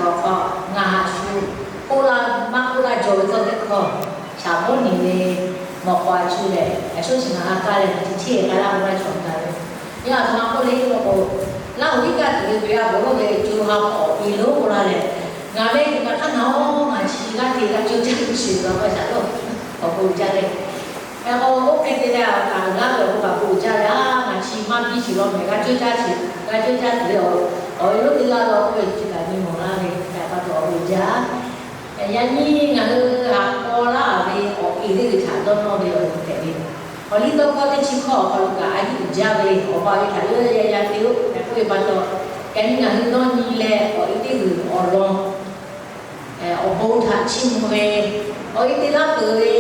Awˬ hk'aw ngaˬ haꞈ shu k'oˆ laˇ maˇ k'oˆ laˇ jaw ve tawˇ teˇ hkawˇ, shaˍ bawˇ nyi ve mawꞈ k'aw a chu lehˬ, a shu chi ngaˬ g'a kaˇ leh chi cheˇ k'ai laˇ k'oˆ laˇ cawˬ taˍ ve. Yaˇ a htoꞈ ma k'oˆ le k'o, Laˇ huˍ iˉ kaˆ tuˬ ve Hkriꞈ yaˇ bon lawˇ ve co ha hpawꞈ awˬ e lonˉ k'oˆ laˇ leh, ngaˬ ve ngaˬ hk'aˇ na-oˬ, ngaˬ chi g'aˇ hteꞈ g'a coˇ caˇ tuˬ sheˍ law k'o shaˍ lo awˬ bon uiˍ jaˇ le. Hk'e k'o, oˇ hk'e te leh, a kaꞈ g'aˇ ve awˬ bon kaꞈ bon uiˍ jaˇ leh, a, ngaˬ chi maˇ biˇ sheˍ law mehˍ, g'a coˇ caˇ sheˍ, g'a coˇ caˇ tuˬ ve awˬ, awˬ e lonˉ teˇ g'aˇ law k'oˆ ve chi kaꞈ nyi mawˬ laˇ ve htaꞈ pa taw awˬ bon uiˍ jaˇ. Yaꞈ nyi ngaˬ hui haꞈ paw laˇ ve awˬ e teˇ g'uiˬ htaꞈ dawˇ nawˇ ve awˬ bon hpehꞈ ve, awˬ liˇ tawˇ hkawˇ teˇ chi hkawˇ awˬ hk'aw lo kaꞈ a yiˇ uiˍ jaˇ ve, awˬ pa ve htaꞈ yawˇ yaˇ yaˇ te-oˬ tehꞈ k'oˆ ve pa taw, yaꞈ nyi ngaˬ hui dawˇ nyi leh awˬ e teˇ g'uiˬ awˬ lawn awˬ bon htaꞈ chiˇ mvuh ve, awˬ e te laˇ peuˬ ve,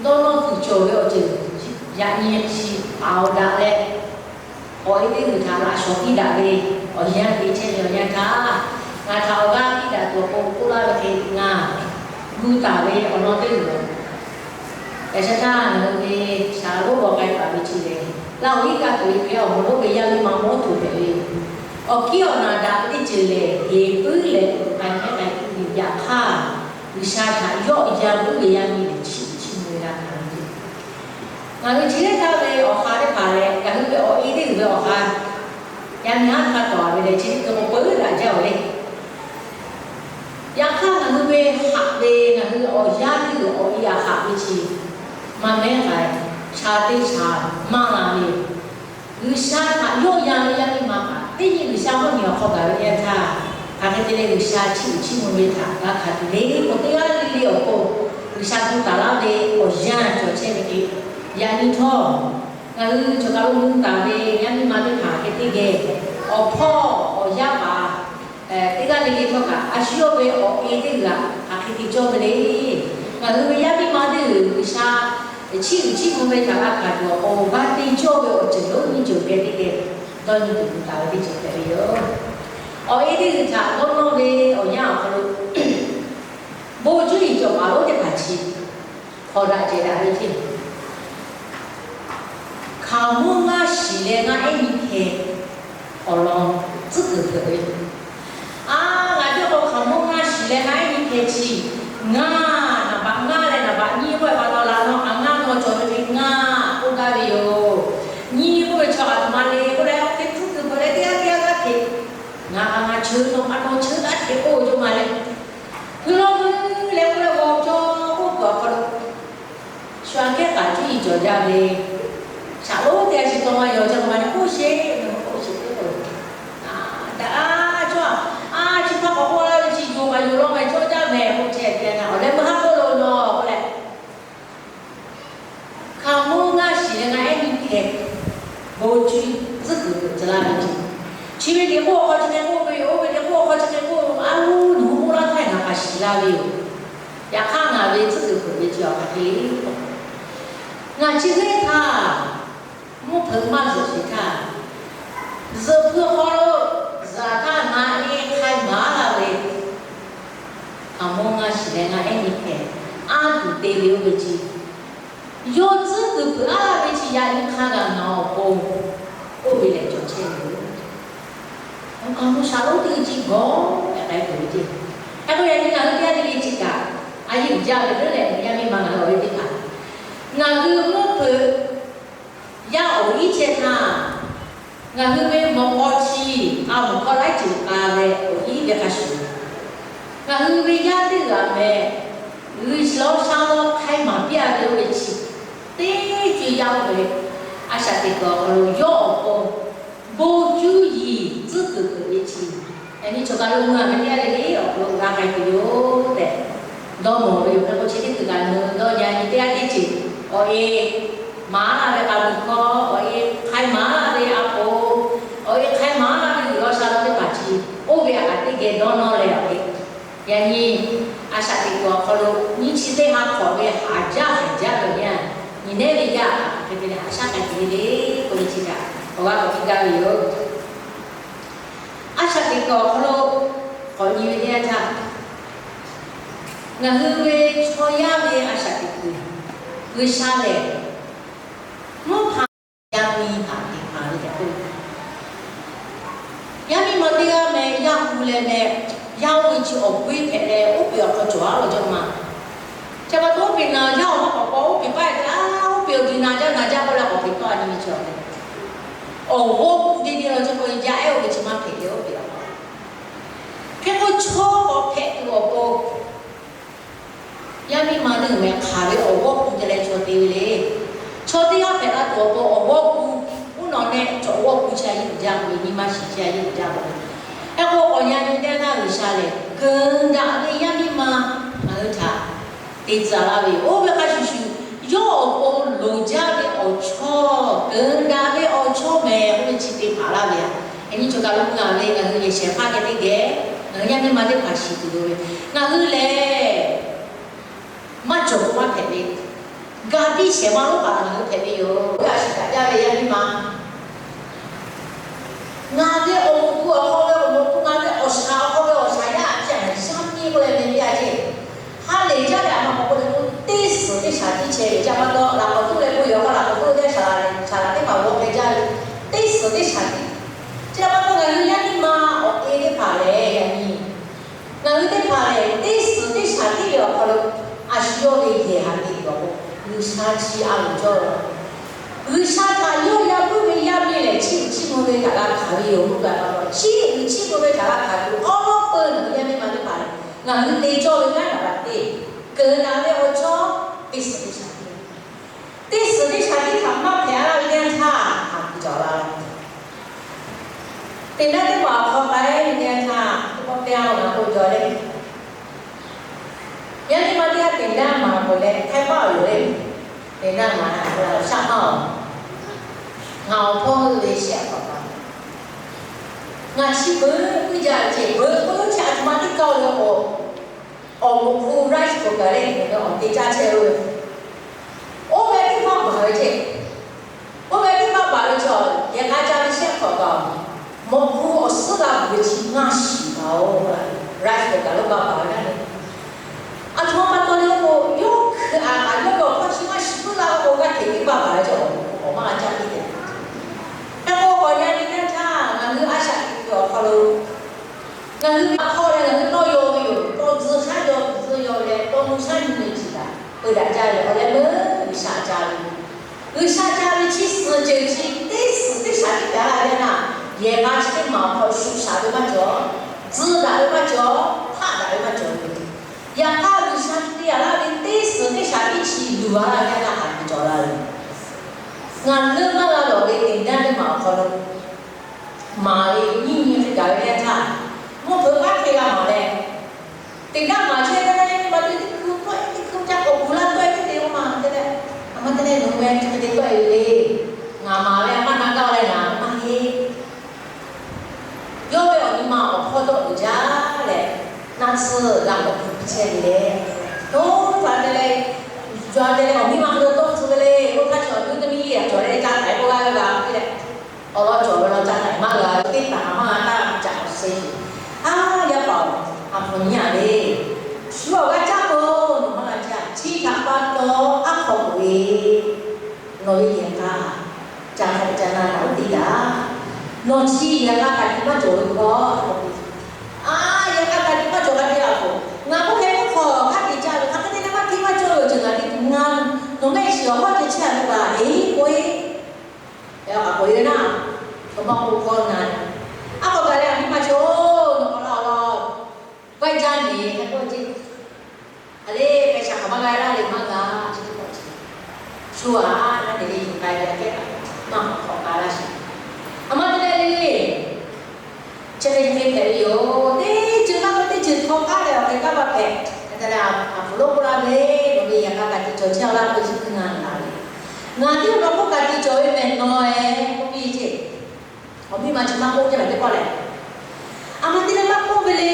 dawˇ nawˇ tuˬ cawˬ ve awˬ ceuˬ yaꞈ nyi chi paˍ awˬ daꞈ leh, awˬ e teˇ g'uiˬ htaꞈ laꞈ shawˍ piˇ daꞈ ve awˬ yanˇ te chehˇ ve awˬ yanˇ htaˇ, ngaˬ htaꞈ awˬ g'aˇ piˇ daꞈ tuˬ awˬ pon k'oˆ laˇ ve hk'e ngaˬ gu taˍ ve awˬ lawn teˇ g'uiˬ Yaꞈ sheh htaˇ ngaˬ hui ve shaˍ lonˉ g'aw k'ai taˍ ve chi lehˬ, Laˇ huˍ iˉ kaˆ tuˬ ve Hkriꞈ yaˇ awˬ moˍ lonˉ ve yaˇ miˇ ma mawˇ tuˬ hpehꞈ ve yoˬ. Awˬ hkiˉ awˬ naˬ daꞈ ve teˇ ceuˬ lehˬ, heˍ puiˉ leh k'ai hk'e k'ai tuˬ ve yaꞈ hk'aˇ, G'uiˬsha htaꞈ yawˇ yan puiˉ ve yaˇ miˇ lehˬ chiˇ uiˍ chiˇ mvuh ve g'a hkanˍ ve yoˬ. Ngaˬ hui chi teˇ htaˇ ve awˬ ha teˇ hpaˍ lehˬ, ngaˬ hui ve awˬ e teˇ g'uiˬ ve awˬ ha yaˇ miˇ haˉ hk'a tawˍ ve lehˬ, chi teˇ hkui k'o peu daꞈ jaˇ-oˬ le. Yaꞈ hk'aˇ, ngaˬ hui ve haꞈ ve ngaˬ hui awˬ yanˇ teˇ g'uiˬ awˬ e a haꞈ ve chi maˇ mehˉ k'ai, sha teˇ sha maˇ la ve yoˬ. G'uiˬsha htaꞈ yawˇ yan ve yaˇ miˇ ma kaꞈ teˇ nyi G'uiˬsha mvuhˇ miˬ awˬ hk'aw gaˬ ve teˇ yanˇ htaˇ, hk'aˬ hk'e te leh G'uiˬsha chiˇ uiˍ chiˇ mvuh ve htaꞈ g'a hkanˍ tuˬ le k'o, teˇ g'aˇ le le awˬ pon G'uiˬsha gu taˍ laˇ ve awˬ yanˇ cawˬ chehˇ ve hk'e, yaꞈ nyi htawˇ ngaˬ hui cawˬ kaˬ lo mui taˍ ve yaˇ miˇ ma teˇ hpaˍ hk'e teˇ geh awˬ hpawˇ awˬ yaˇ paˍ teˇ g'aˇ le le htawˇ kaꞈ a shu yawˇ ve awˬ e teˇ g'uiˬ htaꞈ hk'aˬ hk'e te cawˇ ve le. Ngaˬ hui ve yaˇ miˇ ma teˇ g'uiˬ G'uiˬsha chiˇ uiˍ chiˇ mvuh ve htaꞈ g'a hkanˍ tuˬ awˬ pon g'a te cawˇ ve awˬ ceuˬ lonˉ nyiˇ ceuˬ geh teˇ geh dawˇ nyi tuˬ gu taˍ ve teˇ ceuˬ hpehꞈ ve yoˬ. Awˬ e teˇ g'uiˬ htaꞈ dawˇ nawˇ ve awˬ yanˇ awˬ hk'aw lo, bon cuˇ yiˍ cawˬ paˍ lonˉ teˇ hpaˍ chi hk'awꞈ daꞈ cehˬ daꞈ ve ceˇ. Hkaoˍmonˇ ngaˇ shiˍ leh ngaˇ ehˉ nyiˇ hkeh awˬ lawn tcuhˉ kuiˬ hpeuꞈ ve. A, ngaˬ teˇ k'o hkaoˍmonˇ ngaˇ shiˍ leh ngaˇ ehˉ nyiˇ hkeh chi, ngaˇ, naˍ baꞈ ngaˇ leh naˍ baꞈ nyiˇ k'oˆ ve pa taw laꞈ naw hk'aˬ ngaˇ naw cawˬ ve hk'e ngaˇ k'oˆ gaˇ ve yoˬ. Nyiˇ k'oˆ ve chaw a htoꞈ ma le k'oˆ leh, oˇ hk'e tcuhˉ kuiˬ hpeuꞈ leh teˇ g'aˇ teˇ g'aˇ g'aˇ hteꞈ, ngaˬ hk'aˬ ngaˬ cheuˬ naw hk'aˬ naw cheuˬ g'aˇ hteꞈ k'oˆ ve yoˬ ma le. Hkui lawˇ meuˇ leh k'oˆ leh g'aw cawˇ k'oˆ kuiˬ awˬ hk'aw lo shu aꞈ kehˉ kaꞈ cuˇ yiˍ cawˬ jaˇ ve, shaˍ lonˉ teˇ g'aˇ chi taw maˇ yaw jaˇ ma le k'oˆ sheˍ, k'oˆ sheˍ teˇ k'o, daꞈ a cawˇ, a, chi hpaˇ k'awꞈ k'oˆ laˇ ve chi yoˬ kaꞈ yoˬ law meh cawˇ jaˇ meh k'oˆ chehˇ ve na, awˬ leh meuˇ haˉ k'oˆ lo nawˬ k'oˆ leh, hkaoˍmonˇ ngaˇ shiˍ leh ngaˇ ehˉ nyiˇ hkeh bon cuˇ tcuhˉ kuiˬ hpeuꞈ tcuh laˇ ve yoˬ. Chi ve teꞈ k'oˆ awˬ hk'aw chi hk'e k'oˆ ve yoˬ, oˇ ve teꞈ k'oˆ awˬ hk'aw chi hk'e k'oˆ ve, a, nawˬ hui k'oˆ laˇ htaˇ ngaˬ hk'aˬ shiˍ la ve yoˬ. Yaꞈ hk'aˇ ngaˬ ve tcuhˉ kuiˬ hpeuꞈ ve chi awˬ hk'aˬ hk'e le k'o, ngaˬ chi teˇ htaˇ mvuhˇ hpeuꞈ maˇ zuhꞈ sheˍ htaˇ, zuhꞈ hpu hk'aw lo zuhꞈ htaˇ ngaˬ e hk'ai maˍ laˇ ve, hkaoˍmonˇ ngaˇ shiˍ leh ngaˇ ehˉ nyiˇ hkeh anˇ tuˬ te ve oˇ ve chi, yawˇ tcuhˉ kuiˬ hpeuꞈ aˉ laˇ ve chi yaꞈ nyi hk'a gaˬ ngaˬ awˬ pon oˇ ve lehˬ cawˬ chehˇ ve yoˬ. Awˬ kaˍ mvuh shaˍ lonˉ teˇ g'uiˬ chi gawˬ tehꞈ k'ai tuˬ ve ceˇ. Hk'e k'o yaꞈ nyi ngaˬ hui teˇ g'aˇ le le chi kaꞈ a yiˇ uiˍ jaˇ ve leuˉ leh yaˇ miˇ ma ngaˬ hui awˬ ve teˇ hpaˍ, ngaˬ hui mvuhˇ hpeuꞈ yaˇ awˬ iˉ chehˇ htaˇ, ngaˬ hui ve mawꞈ k'aw chi a mawˬ hkawˇ laiˉ ceuˬ k'a leh awˬ iˉ ve hk'a shuˍ, ngaˬ hui ve yaˇ teˇ g'aˇ meh g'uiˬ sha sha law hk'ai maˍ piˇ a ve oˇ ve chi teˇ co yaˇ oˇ ve a shaꞈ teꞈ kuiˬ awˬ hk'aw lo yawˇ awˬ pon bon cuˇ yiˍ tcuhˉ kuiˬ hpeuꞈ ve chi, yaꞈ nyi chaw kaˬ lo mui a ve teˇ g'aˇ le le awˬ hk'aw lo g'a k'ai tuˬ yoˬ tehꞈ dawˇ mawˬ ve yoˬ. Hk'e k'o chi teˇ kuˬ kaꞈ ngaˬ hui dawˇ nyi a nyi teˇ g'aˇ teˇ ceuˬ awˬ e maˍ laˇ ve k'a tuˬ hkawˇ, awˬ e hk'ai maˍ laˇ ve a pon, awˬ e hk'ai maˍ laˇ ve g'uiˬ law sha law teˇ hpaˍ chi, oˇ ve a kaꞈ teˇ geh dawˇ nawˇ leh awˬ e, yaꞈ nyi a shaꞈ teꞈ kuiˬ awˬ hk'aw lo nyiˇ chi teˇ ha hk'awꞈ ve haˍ jaˇ haˍ jaˇ ve awˬ yanˇ, nyi nehˉ ve yaˇ hk'aˬ hk'e te leh haꞈ shaˉ k'ai tuˬ le le k'oˆ ve chi kaꞈ awˬ g'aˇ k'awꞈ piˇ gaˇ ve yoˬ. A shaꞈ teꞈ kuiˬ awˬ hk'aw lo k'awꞈ nyi ve teˇ yanˇ htaˇ, ngaˬ hui ve chaw yaˇ ve a shaꞈ teꞈ kuiˬ G'uiˬsha lehˬ, mvuhˇ hpaˍ yaˇ miˇ hpaˍ teˇ hpaˍ ve tehꞈ k'oˆ ve, yaˇ miˇ ma teˇ g'aˇ meh yaˇ hu leh meh Yaˇ oˇ ve chi awˬ g'uˇ hpehꞈ leh, oˇ peˬ awˬ hk'aw cawˬ a law jaˇ ma. Chi pa taw oˇ peˬ naˬ jaˇ awˬ ma k'awꞈ k'aw, oˇ peˬ paˇ e te a, oˇ peˬ awˬ diˬ naˬ jaˇ naˬ jaˇ k'oˆ leh k'awꞈ peˬ tawˆ a nyi ve chi awˬ hk'e, awˬ g'awˇ k'u teˇ nyi law jaˇ k'o, yaˇ ehˉ oˇ ve chi maˇ hpehꞈ ve oˇ peˬ awˬ hk'aw. Hk'e k'o chaw k'awꞈ hpehꞈ tuˬ awˬ pon, yaˇ miˇ ma teˇ g'uiˬ meh hk'aˬ ve awˬ g'awˇ k'u te leh chaw te ve le. Chaw teˇ g'aˇ hpehꞈ la tuˬ awˬ pon awˬ g'awˇ k'u, uˉ nawˬ neh cawˬ g'awˇ k'u chi a yeˇ uiˍ jaˇ k'o, nyi ma shiˍ chi a yeˇ uiˍ jaˇ k'o, hk'e k'o k'awꞈ nyi a nyi teˇ g'aˇ G'uiˬsha lehˬ, keunˍ daꞈ ve yaˇ miˇ ma ngaˬ hui htaꞈ te tcuh laˇ ve yoˬ. Oˇ ve hk'a shuˍ shuˍ, yawˇ awˬ pon loˍ jaˇ ve awˬ chawˇ, keunˍ daꞈ ve awˬ chawˇ mehˍ k'oˆ ve chi te hpanˍ laˇ ve yoˬ. Yaꞈ nyi cawˬ kaˬ lo k'o ngaˬ ve ngaˬ hui yehˬ shehˍ hpaˇ geh teˇ geh, ngaˬ hui yaˇ miˇ ma teˇ hpaˍ shiˍ tuˬ loˍ ve, ngaˬ hui lehˬ maˇ cawˬ k'o maˇ hpehꞈ ve, ga piˇ shehˍ ma lonˉ kaꞈ ngaˬ hui hpehꞈ ve yoˬ. Oˇ ve a shu kaꞈ jaˇ ve yaˇ miˇ ma, ngaˬ ve awˬ moˍ gu awˬ hk'aw ve awˬ moˍ gu, ngaˬ ve awˬ shaˍ awˬ hk'aw ve awˬ shaˍ yaˇ a ciˉ a shaˉ piˇ k'oˆ leh ve piˇ a ceˇ. Ha lehˬ jaˇ ve a ma k'awꞈ k'oˆ leh k'o, teˇ suhˍ teˇ shaˍ tiˉ chehˇ ve, ca pa taw laꞈ k'awꞈ toˆ leh k'o, yawˬ hk'aw laꞈ k'awꞈ toˆ ve teˇ shaˍ laꞈ, shaˍ laꞈ teˇ hpaˍ g'aw hk'e jaˇ ve, teˇ suhˍ teˇ shaˍ tiˉ. Chi pa taw ngaˬ hui yaˇ miˇ ma awˬ e teˇ hpaˍ lehˬ, yaꞈ nyi ngaˬ hui teˇ hpaˍ lehˬ, teˇ suhˍ teˇ shaˍ tiˉ ve awˬ hk'aw lo a shu yawˇ ve yehˬ haꞈ te tuˬ awˬ pon G'uiˬsha chi a loˍ cawˇ ve. G'uiˬsha htaꞈ yawˇ yaˇ puiˉ ve yaˇ miˇ lehˬ, chiˇ uiˍ chiˇ mvuh ve htaꞈ g'a hkanˍ ve yoˬ k'oˆ ve pa taw, chiˇ uiˍ chiˇ mvuh ve htaꞈ g'a hkanˍ tuˬ awˉ lawˉ peu ngaˬ hui yaˇ miˇ ma teˇ hpaˍ lehˬ, ngaˬ hui te cawˇ ve kanˉ htaꞈ pa te, keunˍ daꞈ ve awˬ chawˇ teˇ suhˍ teˇ shaˍ tiˉ, teˇ suhˍ teˇ shaˍ tiˉ htaꞈ maˇ hpehꞈ laˇ ve teˇ yanˇ htaˇ, haꞈ kuiˬ cawˬ la ve. Teꞈ naˉ teˇ maˬ awˬ hk'aw k'ai ve teˇ yanˇ htaˇ, teˇ pawˆ teˇ yanˇ lo ngaˬ k'oˆ jaw le. Yaˇ miˇ ma teˇ g'aˇ teꞈ naˉ maˍ k'oꞈ leh, htaiˇ paˆ awˬ loˍ le, teꞈ naˉ maˍ k'oꞈ leh shaˆ maˇ awˬ, ngaˬ awˬ hpawˇ hui ve shehˆ hk'awꞈ pa, ngaˬ chi beuꞈ puiˉ jaˇ ve ceˇ, beuꞈ puiˉ chi a htoꞈ ma teˇ kaˇ lo k'o, awˬ moˍ hpu rice cooker le, awˬ te caˇ chehˇ ve, oˇ ve teˇ maˇ baˬ ve ceˇ. Oˇ ve teˇ maˇ baˬ ve chaw, yehˬ k'a ca ve shehˆ hk'awꞈ kaꞈ, mawꞈ hpu awˬ suhˉ g'a bvuhˬ ve chi ngaˇ shiˍ baˬ-oˬ, rice cooker lo baˬ baˬ ve naˉ le. A htoꞈ ma pa taw le k'o, yawˇ hkui a kaꞈ yawˇ ve awˬ hpawˇ chi maˇ shiˍ puiˉ la k'o, g'a hteꞈ teˇ baˬ baˬ ve chaw, awˬ maˇ g'a caˇ piˇ tehꞈ. Hk'e k'o k'awꞈ nyi a nyi teˇ htaˇ, ngaˬ hui a shaꞈ teꞈ kuiˬ awˬ hk'aw lo, ngaˬ hui a hk'aw leh ngaˬ hui tawˇ yaw ve yoˬ. Tawˇ tcuh shaˉ yaw, tcuh yaw leh tawˇ nu shaˉ nyi leh ciˬ kaꞈ peu daꞈ jaˇ ve awˬ leh meuˇ G'uiˬsha ca ve, G'uiˬsha ca ve chi suhˍ ceuˬ chi teˇ suhˍ teˇ shaˍ tiˉ te a laˇ ve naˇ, yehˬ k'a chi teˇ maˬ awˬ hk'aw shuˍ shaˍ ve maˇ cawˬ, tcuh daꞈ ve maˇ cawˬ, hpaˆ daꞈ ve maˇ cawˬ ve. Yaꞈ hk'aˇ G'uiˬsha te a laˇ ve teˇ suhˍ teˇ shaˍ tiˉ chi luˬ a laˇ ve naˇ, haꞈ kuiˬ cawˬ la ve. Ngaˬ leuˆ maˇ g'a lawˬ ve teꞈ naˉ teˇ maˬ awˬ hk'aw lo maˍ ve nyiˇ nyi hk'e gaˬ ve teˇ yanˇ htaˇ, mvuhˇ hpeuꞈ maˇ hk'e g'a maˍ leh, teꞈ naˉ maˍ chehˇ ve teˇ yanˇ, yaˇ miˇ ma teˇ hkui tawˆ e teˇ hkui ca k'awꞈ kuˬ laˇ tawˆ e teˇ te oˇ ma te leh, a ma te leh nawˬ hui ve hk'e te tawˆ e ve le. Ngaˬ maˍ ve a maˇ na gaˇ leh ngaˬ maˇ heˆ. Yawˇ ve awˬ nyi ma awˬ hpawˇ dawˆ uiˍ jaˇ leh, naˆ tsuhˇ g'a k'awꞈ kuˬ piˇ chehˇ ve le. Nawˬ htaꞈ te leh, yaꞈ te leh awˬ miˇ ma hk'e dawˇ tcuh ve le. Oˇ hk'aˇ chi awˬ nuˇ teˇ miˇ yeˬ a cawˬ leh ca htaiˍ k'oˆ g'a ve ba piˇ leh, awˬ lawn cawˬ ve law ca htaiˍ maˇ g'a ve teˇ hpaˍ maˇ g'a taˇ ca awˬ suh. A, yaˇ paˍ-oˬ, a hpawˇ nyi a le. Shu awˬ g'aˇ caˇ k'o, nawˬ maˇ g'a caˇ. Chi htaꞈ pa taw aˉ hk'aw k'oꞈ e, nawˬ ve yehˬ k'a ca hk'a dehꞈ ca na naˬ oˇ te yaꞈ. Nawˬ chi yehˬ k'a ka tiꞈ maˇ cawˬ ve hk'aw, a, yehˬ k'a ka tiꞈ maˇ cawˬ g'a te la k'o, ngaˬ k'oˆ hk'e k'oˆ hk'aw hk'a te ca ve hk'a hk'e te leh maˇ hteˇ maˇ cawˇ ve awˬ ceuˬ ngaˬ te tuˬ ngaˬ, nawˬ mehˆ shiˍ awˬ hawˉ te chehˇ a ve kaꞈ, eˬ, k'oˆ e. Yaꞈ hk'aˇ k'oꞈ e ve naˇ, chaw maˇ k'oˆ hkawˇ na. Aˉ hk'aw gaˬ leh a miˇ ma chaw, nawˬ k'awꞈ la awˬ lawn. G'aˇ jaˇ nyi hk'e k'oˆ ce. A le, hk'e shaˍ hk'aˬ maˇ g'a laˇ le maˇ g'a, chi teˇ pawˆ chi. Shu aꞈ naˇ te le yuˬ k'ai ve aꞈ kehˉ kaꞈ, maˇ hk'awꞈ hk'awꞈ k'ai laˇ sheˍ. A ma te leh le, chi hk'e hk'e hpehꞈ ve yoˬ. Teˇ ceuˬ maˇ k'oˆ teˇ ceuˬ htaw k'aˉ leh awˬ hk'e kaˇ maˇ hpehꞈ. Hk'e te leh, a hpu lonˉ k'oˆ laˇ ve, nawˬ ve yehˬ k'a ka tiꞈ cawˬ chehˇ a laˇ k'oˆ ve chi hkui ngaˬ laˬ ve. Ngaˬ tiˉ nawˬ k'oˆ ka tiꞈ cawˬ ve mehˬ nawˬ e k'oˆ piˇ ce. Awˬ miˇ ma chi maˇ k'oˆ jaˇ ve teˇ pawˆ lehˬ, a ma te leh maˇ k'oˆ ve le.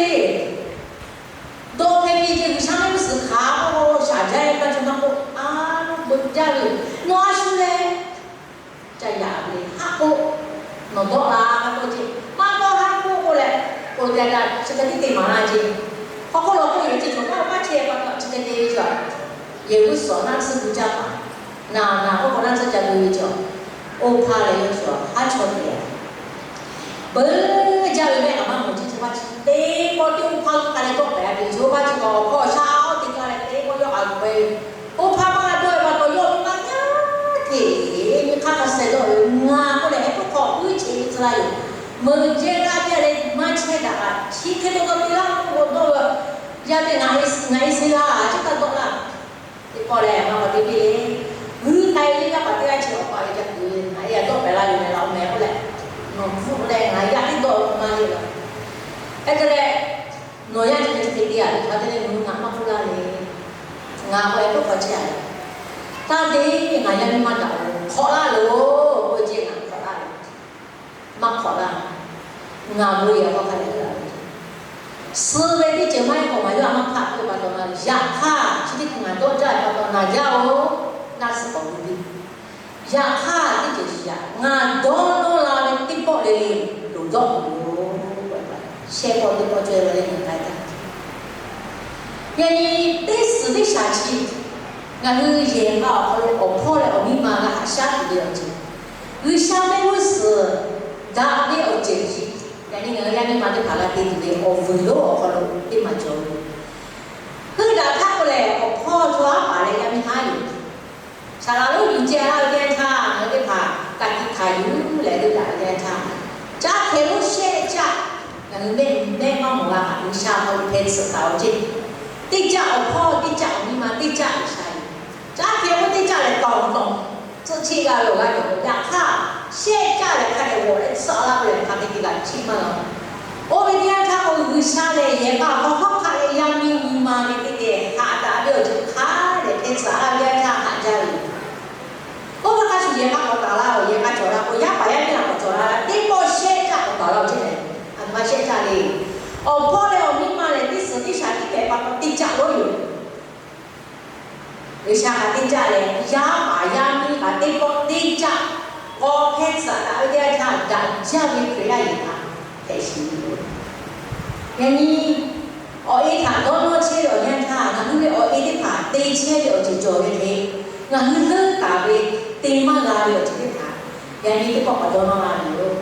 Dawˇ hpehˇ piˇ ce, G'uiˬsha mehˆ g'uˇ suhˍ hk'aˬ k'o, shaˍ jaˇ ve maˇ cawˬ maˇ k'oˆ, a, beuꞈ jaˇ ve, nawˬ a shu leh ca yaꞈ ve haˆ k'oˆ, nawˬ dawˆ la k'oˆ ce, maˇ dawˇ haˆ k'oˆ k'oˆ leh, k'oˆ te a, chi hk'e tiˉ te maˍ laˇ ce. Hk'aw hk'oˆ lo k'oˆ yoˬ ce, chaw kaˇ lo maˇ chehˇ pa taw chi hk'e te ve chaw, yehˬ g'uˇ suhˍ naˆ tsuhˇ gu caˇ paˍ, naˬ naˬ k'oˆ k'o naˆ tsuhˇ ca gu ve chaw, oˇ hpaˇ leh yawˇ chaw haˉ chaw te a. Beuꞈ jaˇ ve mehˆ kaꞈ maˇ mawˬ ce, chi hpaˇ chi teˇ pawˆ teˇ oˇ Oˇ hk'aˇ k'oˆ k'ai leh dawˆ pehˍ a ve, Jehˍoˆvaˆ chi kaꞈ awˬ hkawˇ awˬ shaˉ oˇ teˇ g'aˇ leh teˇ pawˆ yawˇ k'a k'oˆ ve, oˇ hpaˇ maˇ g'a dawˇ ve pa taw yawˇ ve maˇ yaˇ hteꞈ nyi hk'aˇ hk'a sheh dawˆ ve, ngaˬ k'oˆ leh heh puiˉ hk'awꞈ puiˉ cheꞈ ve tcuh la yoˬ. Meuꞈ jehˇ g'aˇ jaˇ leh maˇ chehˇ daꞈ kaꞈ, chi hk'e te k'o te laˇ k'oˆ k'o dawˇ ve, yaˇ teˇ ngaˬ e ngaˬ e se laˇ, chi htaꞈ dawˆ laˇ. Teˇ pawˆ lehˬ, ngaˬ k'awꞈ te piˇ le. G'uiˇ k'ai ve yaˇ paˍ teˇ g'aˇ chi awˬ pa ve ca kuˬ ve, ngaˬ e yaꞈ dawˆ pehˍ laˇ yoˬ leh, la oˇ meh k'oˆ leh, nawˬ bvuhˆ leh ngaˬ yaˇ teˇ dawˆ maˇ yeˬ la. Hk'e te leh, nawˬ yaˇ chi hk'e te te a ve hk'a te leh, nawˬ hui ngaˬ maˇ k'oˆ laˇ le. Ngaˬ k'awꞈ e k'oˆ hk'aw chehˇ a ve, taˇ te, ngaˬ yaˇ miˇ maˇ daꞈ-oˬ, hk'awꞈ laˇ loˬ k'oˆ ve, ngaˬ hk'awꞈ laˇ ve, maˇ hk'awꞈ laˇ. Ngaˬ bon yehˬ hk'aw hk'a dehꞈ g'a ve, suh ve teˇ ceuˬ maˇ heˆ k'o, ngaˬ yawˇ a maˇ hpaˆ k'oˆ ve pa taw na, yaꞈ hk'aˇ chi teˇ hkui ngaˬ dawˇ jaˇ ve pa taw na jaˇ-oˬ, naˆ suhˍ k'awꞈ gu piˇ. Yaꞈ hk'aˇ teˇ ceuˬ chi yaꞈ ngaˬ dawˇ nawˇ la ve teˇ pawˆ le le, loˍ dawˆ k'oˍ yoˬ. Shehˆ pawˆ teˇ pawˆ caweh ve leh nyi k'ai taˍ. Yaꞈ nyi teˇ suhˍ teˇ shaˍ chi, ngaˬ hui yehˬ k'a awˬ hk'aw lo awˬ hpawˇ leh awˬ miˇ ma g'a haꞈ shaˉ tuˬ ve awˬ ceuˬ, G'uiˬsha mehˆ g'uˇ suhˍ daꞈ ve awˬ ceuˬ chi, yaꞈ nyi ngaˬ hui yaˇ miˇ ma teˇ hpaˍ g'a te tuˬ ve awˬ vuiˬ lonˉ awˬ hk'aw lo teˇ maˬ cawˬ ve. Heuˆ daꞈ htaˇ k'oˆ leh, awˬ hpawˇ chaw haˉ paˍ leh yaˇ miˇ haˉ yoˬ. Saˍ laˍ lonˉ yuˬ ceh laˇ ve teˇ yanˇ htaˇ, ngaˬ hui teˇ hpaˍ ka tiꞈ hkanˍ yuˬ leh heuˆ daꞈ ve teˇ yanˇ htaˇ, caˇ hkeh lonˉ shehˆ caˆ, ngaˬ hui mehˆ mehˆ maˇ mawˬ g'a kaꞈ, G'uiˬsha hk'aw lo hpeh tsuhꞈ taˍ-oˬ ceˇ. Teˇ caˆ awˬ hpawˇ, teˇ caˆ awˬ miˇ ma, teˇ caˆ G'uiˬsha yoˬ. Caˇ hkeh lonˉ teˇ caˆ leh tawˍ tawˍ tcuhˆ cheˆ g'a ve awˬ g'aˇ cawˬ ve. Yaꞈ hk'aˇ, shehˆ caˆ leh hk'a dehꞈ g'awˬ leh tsuhꞈ laˇ k'oˆ leh hk'a te te g'a chiˇ maˇ g'a. Oˇ ve teˇ yanˇ htaˇ k'o, G'uiˬsha lehˬ yehˬ k'a awˬ hk'aw hk'aˆ hk'aˆ leh yaˇ miˇ nyi ma ve teˇ geh haꞈ daꞈ ve awˬ ceuˬ hk'a dehꞈ hpeh tsuhꞈ laˇ ve teˇ yanˇ htaˇ haꞈ jaˇ ve yoˬ. Oˇ ve hk'a shuˍ yehˬ k'a k'awꞈ taˍ la-oˬ, yehˬ k'a cawˬ la k'o, yaˇ paˍ yaˇ miˇ htaꞈ k'awꞈ cawˬ la, teˇ pawˆ shehˆ caˆ k'awꞈ taˍ la-oˬ ceˇ lehˬ, a htoꞈ ma shehˆ caˆ le. Awˬ hpawˇ leh awˬ miˇ ma lehˬ, teˇ suhˍ teˇ shaˍ tiˉ hpehꞈ pa taw teˇ caˆ lonˉ yoˬ. G'uiˬsha htaꞈ teˇ caˆ leh, yaˇ paˍ yaˇ miˇ htaꞈ teˇ pawˆ teˇ caˆ k'awꞈ hpeh tsuhꞈ taˍ ve teˇ yanˇ htaˇ, daꞈ jaˇ ve Hkriꞈ yaˇ yehˬ htaꞈ hpehꞈ shiˍ ve yoˬ. Yaꞈ nyi awˬ e htaꞈ dawˇ nawˇ chehˇ ve awˬ yanˇ htaˇ, ngaˬ hui ve awˬ e teˇ hpaˍ te chehˇ ve awˬ ceuˬ cawˬ ve hk'e, ngaˬ hui leuˉ taˍ ve te maˇ g'a ve awˬ ceuˬ teˇ hpaˍ, yaꞈ nyi teˇ pawˆ k'awꞈ dawˇ nawˇ la ve yoˬ.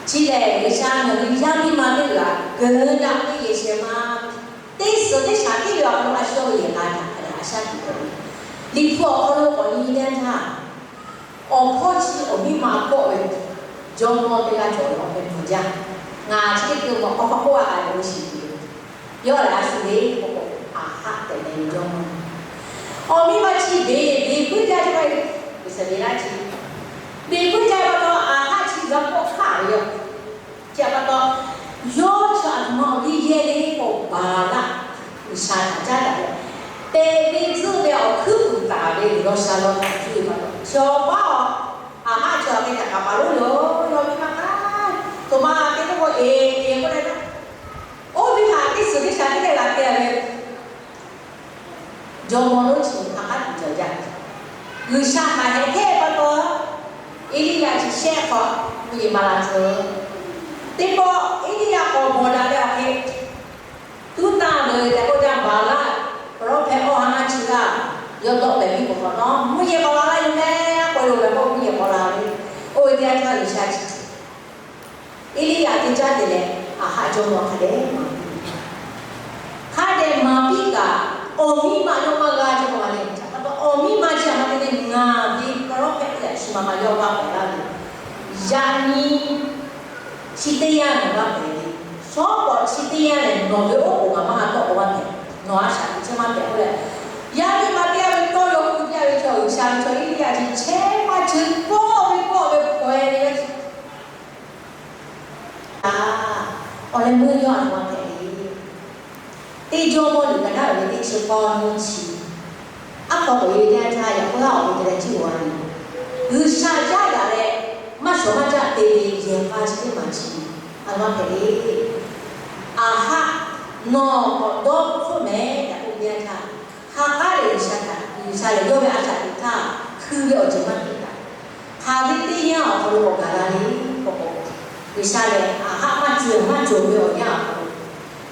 Chi lehˬ, G'uiˬsha ngaˬ hui yaˇ miˇ ma teˇ g'aˇ keunˍ daꞈ ve yehˬ shehˍ ma, teˇ suhˍ teˇ shaˍ tiˉ ve awˬ hk'aw lo a shu ve yehˬ k'a htaꞈ hk'a dehꞈ a shaˉ tuˬ k'oˆ ve, Liꞈ hpu awˬ hk'aw lo k'awꞈ nyi ve teˇ yanˇ htaˇ, awˬ hpawˇ chi awˬ miˇ ma kawˆ ve, jawˇmawˇ teˇ g'aˇ cawˬ ve awˬ hk'e bvuhˬ jaˇ. Ngaˬ chi teˇ hkui mawˬ k'aw hk'aw k'oˆ a k'ai ve shuˍ, yawˇ lehˬ a shu ve k'o k'o, Aˍhaˆ tehꞈ leh ve jawˇmawˇ. Awˬ miˇ ma chi beˬ beˬ puiˉ jaˇ ve, Iˉsaˍreˍlaˆ chi beˬ puiˉ jaˇ ve pa taw, Aˍhaˆ chi g'a kawˆ hk'aˆ ve yoˬ. Chi pa taw, yawˇ chi a htoꞈ ma awˬ liˇ yehˇ le k'o, Baˍlaˆ G'uiˬsha htaꞈ caˉ daꞈ leh, te ve tcuhˇ ve awˬ hkuiˉ puiˍ taˍ ve G'uiˬsha law htaꞈ cuˇ ve pa taw, chaw paˉ a, Aˍhaˆ chaw a ve htaꞈ kaꞈ paˍ lonˉ yoˬ. Yawˇ miˇ ma hk'aˇ htoꞈ ma te k'oˆ k'o, eˬ eˬ k'oˆ leh, oˇ ve htaꞈ teˇ suhˍ teˇ shaˍ teˇ geh g'a te ve jawˇmawˇ lonˉ chi hk'a k'aˉ tuˬ cawˬ jaˇ. G'uiˬsha htaꞈ hehꞈ hkehˇ pa taw, Eˇliˇyaꞈ chi shehˆ hk'awꞈ mvuhˇ yeˬ maˍ laˬ tcuh. Teˇ pawˆ Eˇliˇyaꞈ k'awꞈ bawˬ daꞈ leh awˬ hk'e, tuˉ tanˇ ve tehꞈ k'oˆ jaˇ, Baˍlaˆ ပရောဖက် awˬ ha naˇ chi g'aˇ yawˇ dawˆ pehˍ piˇ k'o hk'awꞈ nawˉ, mvuhˇ yeˬ k'awꞈ la laˇ yoˬ meh, k'oˆ yoˬ leh k'o mvuhˇ yeˬ k'awꞈ la ve. Oˇ ve teˇ yanˇ htaˇ G'uiˬsha chi Eˇliˇyaꞈ teˇ caˉ te leh, Aˍhaˆ jawˇmawˇ hk'a dehꞈ maˍ piˇ. Hk'a dehꞈ maˍ piˇ kaꞈ, awˬ miˇ ma yawˇ maˇ g'a cawˇ k'o ma le. Chi pa taw awˬ miˇ ma chi a ma te leh ngaˬ ve ပရောဖက် lehˬ shu ma ma yawˇ g'a pehˍ laˇ ve. Yaꞈ nyi chi teˇ yanˇ nawˬ g'a pehˍ ve, shawˉ pawˍ chi teˇ yanˇ lehˬ nawˬ ve oˉ k'oˍ ngaˬ maˇ g'a tawˆ k'o maˇ pehˍ, nawˬ a shaꞈ teꞈ chehˇ maˇ pehˍ k'oˆ leh, yaˇ miˇ ma teˇ g'aˇ ve tawˇ yaw kuˬ jaˇ ve chaw G'uiˬsha ve chaw Eˇliˇyaꞈ chi chehˇ maˇ chehˇ kawˆ ve kawˆ ve hkaweh ve yaˇ chi a, awˬ leh meuˇ yawˇ a htoꞈ ma hpehꞈ le. Teˇ jawˇmawˇ liꞈ ka naˉ ve teˇ chi k'awˇ nyiˇ chi, aˉ hk'aw k'oꞈ e ve teˇ yanˇ htaˇ, yaꞈ k'oˆ laˇ awˬ ve te leh ciˇ g'aw a nyi, G'uiˬsha caˉ daꞈ leh maˇ shawˍ maˇ caˆ te ve yehˬ k'a chi teˇ maˬ chi a htoꞈ ma hpehꞈ le. Aˍhaˆ, nawˬ k'awꞈ dawˇ hpfuhˆ mehˍ tehꞈ k'oˆ ve teˇ yanˇ htaˇ, ha k'aˉ lehˬ G'uiˬsha htaꞈ, G'uiˬsha lehˬ yawˇ ve a shaꞈ teꞈ htaˇ hkui ve awˬ ceuˬ maˇ piˇ kaꞈ, hk'aˬ ve teˇ yanˇ awˬ hk'aw lo k'awꞈ gaˬ la le k'o k'o, G'uiˬsha lehˬ Aˍhaˆ maˇ cawˬ maˇ cawˬ ve awˬ yanˇ awˬ hk'aw lo,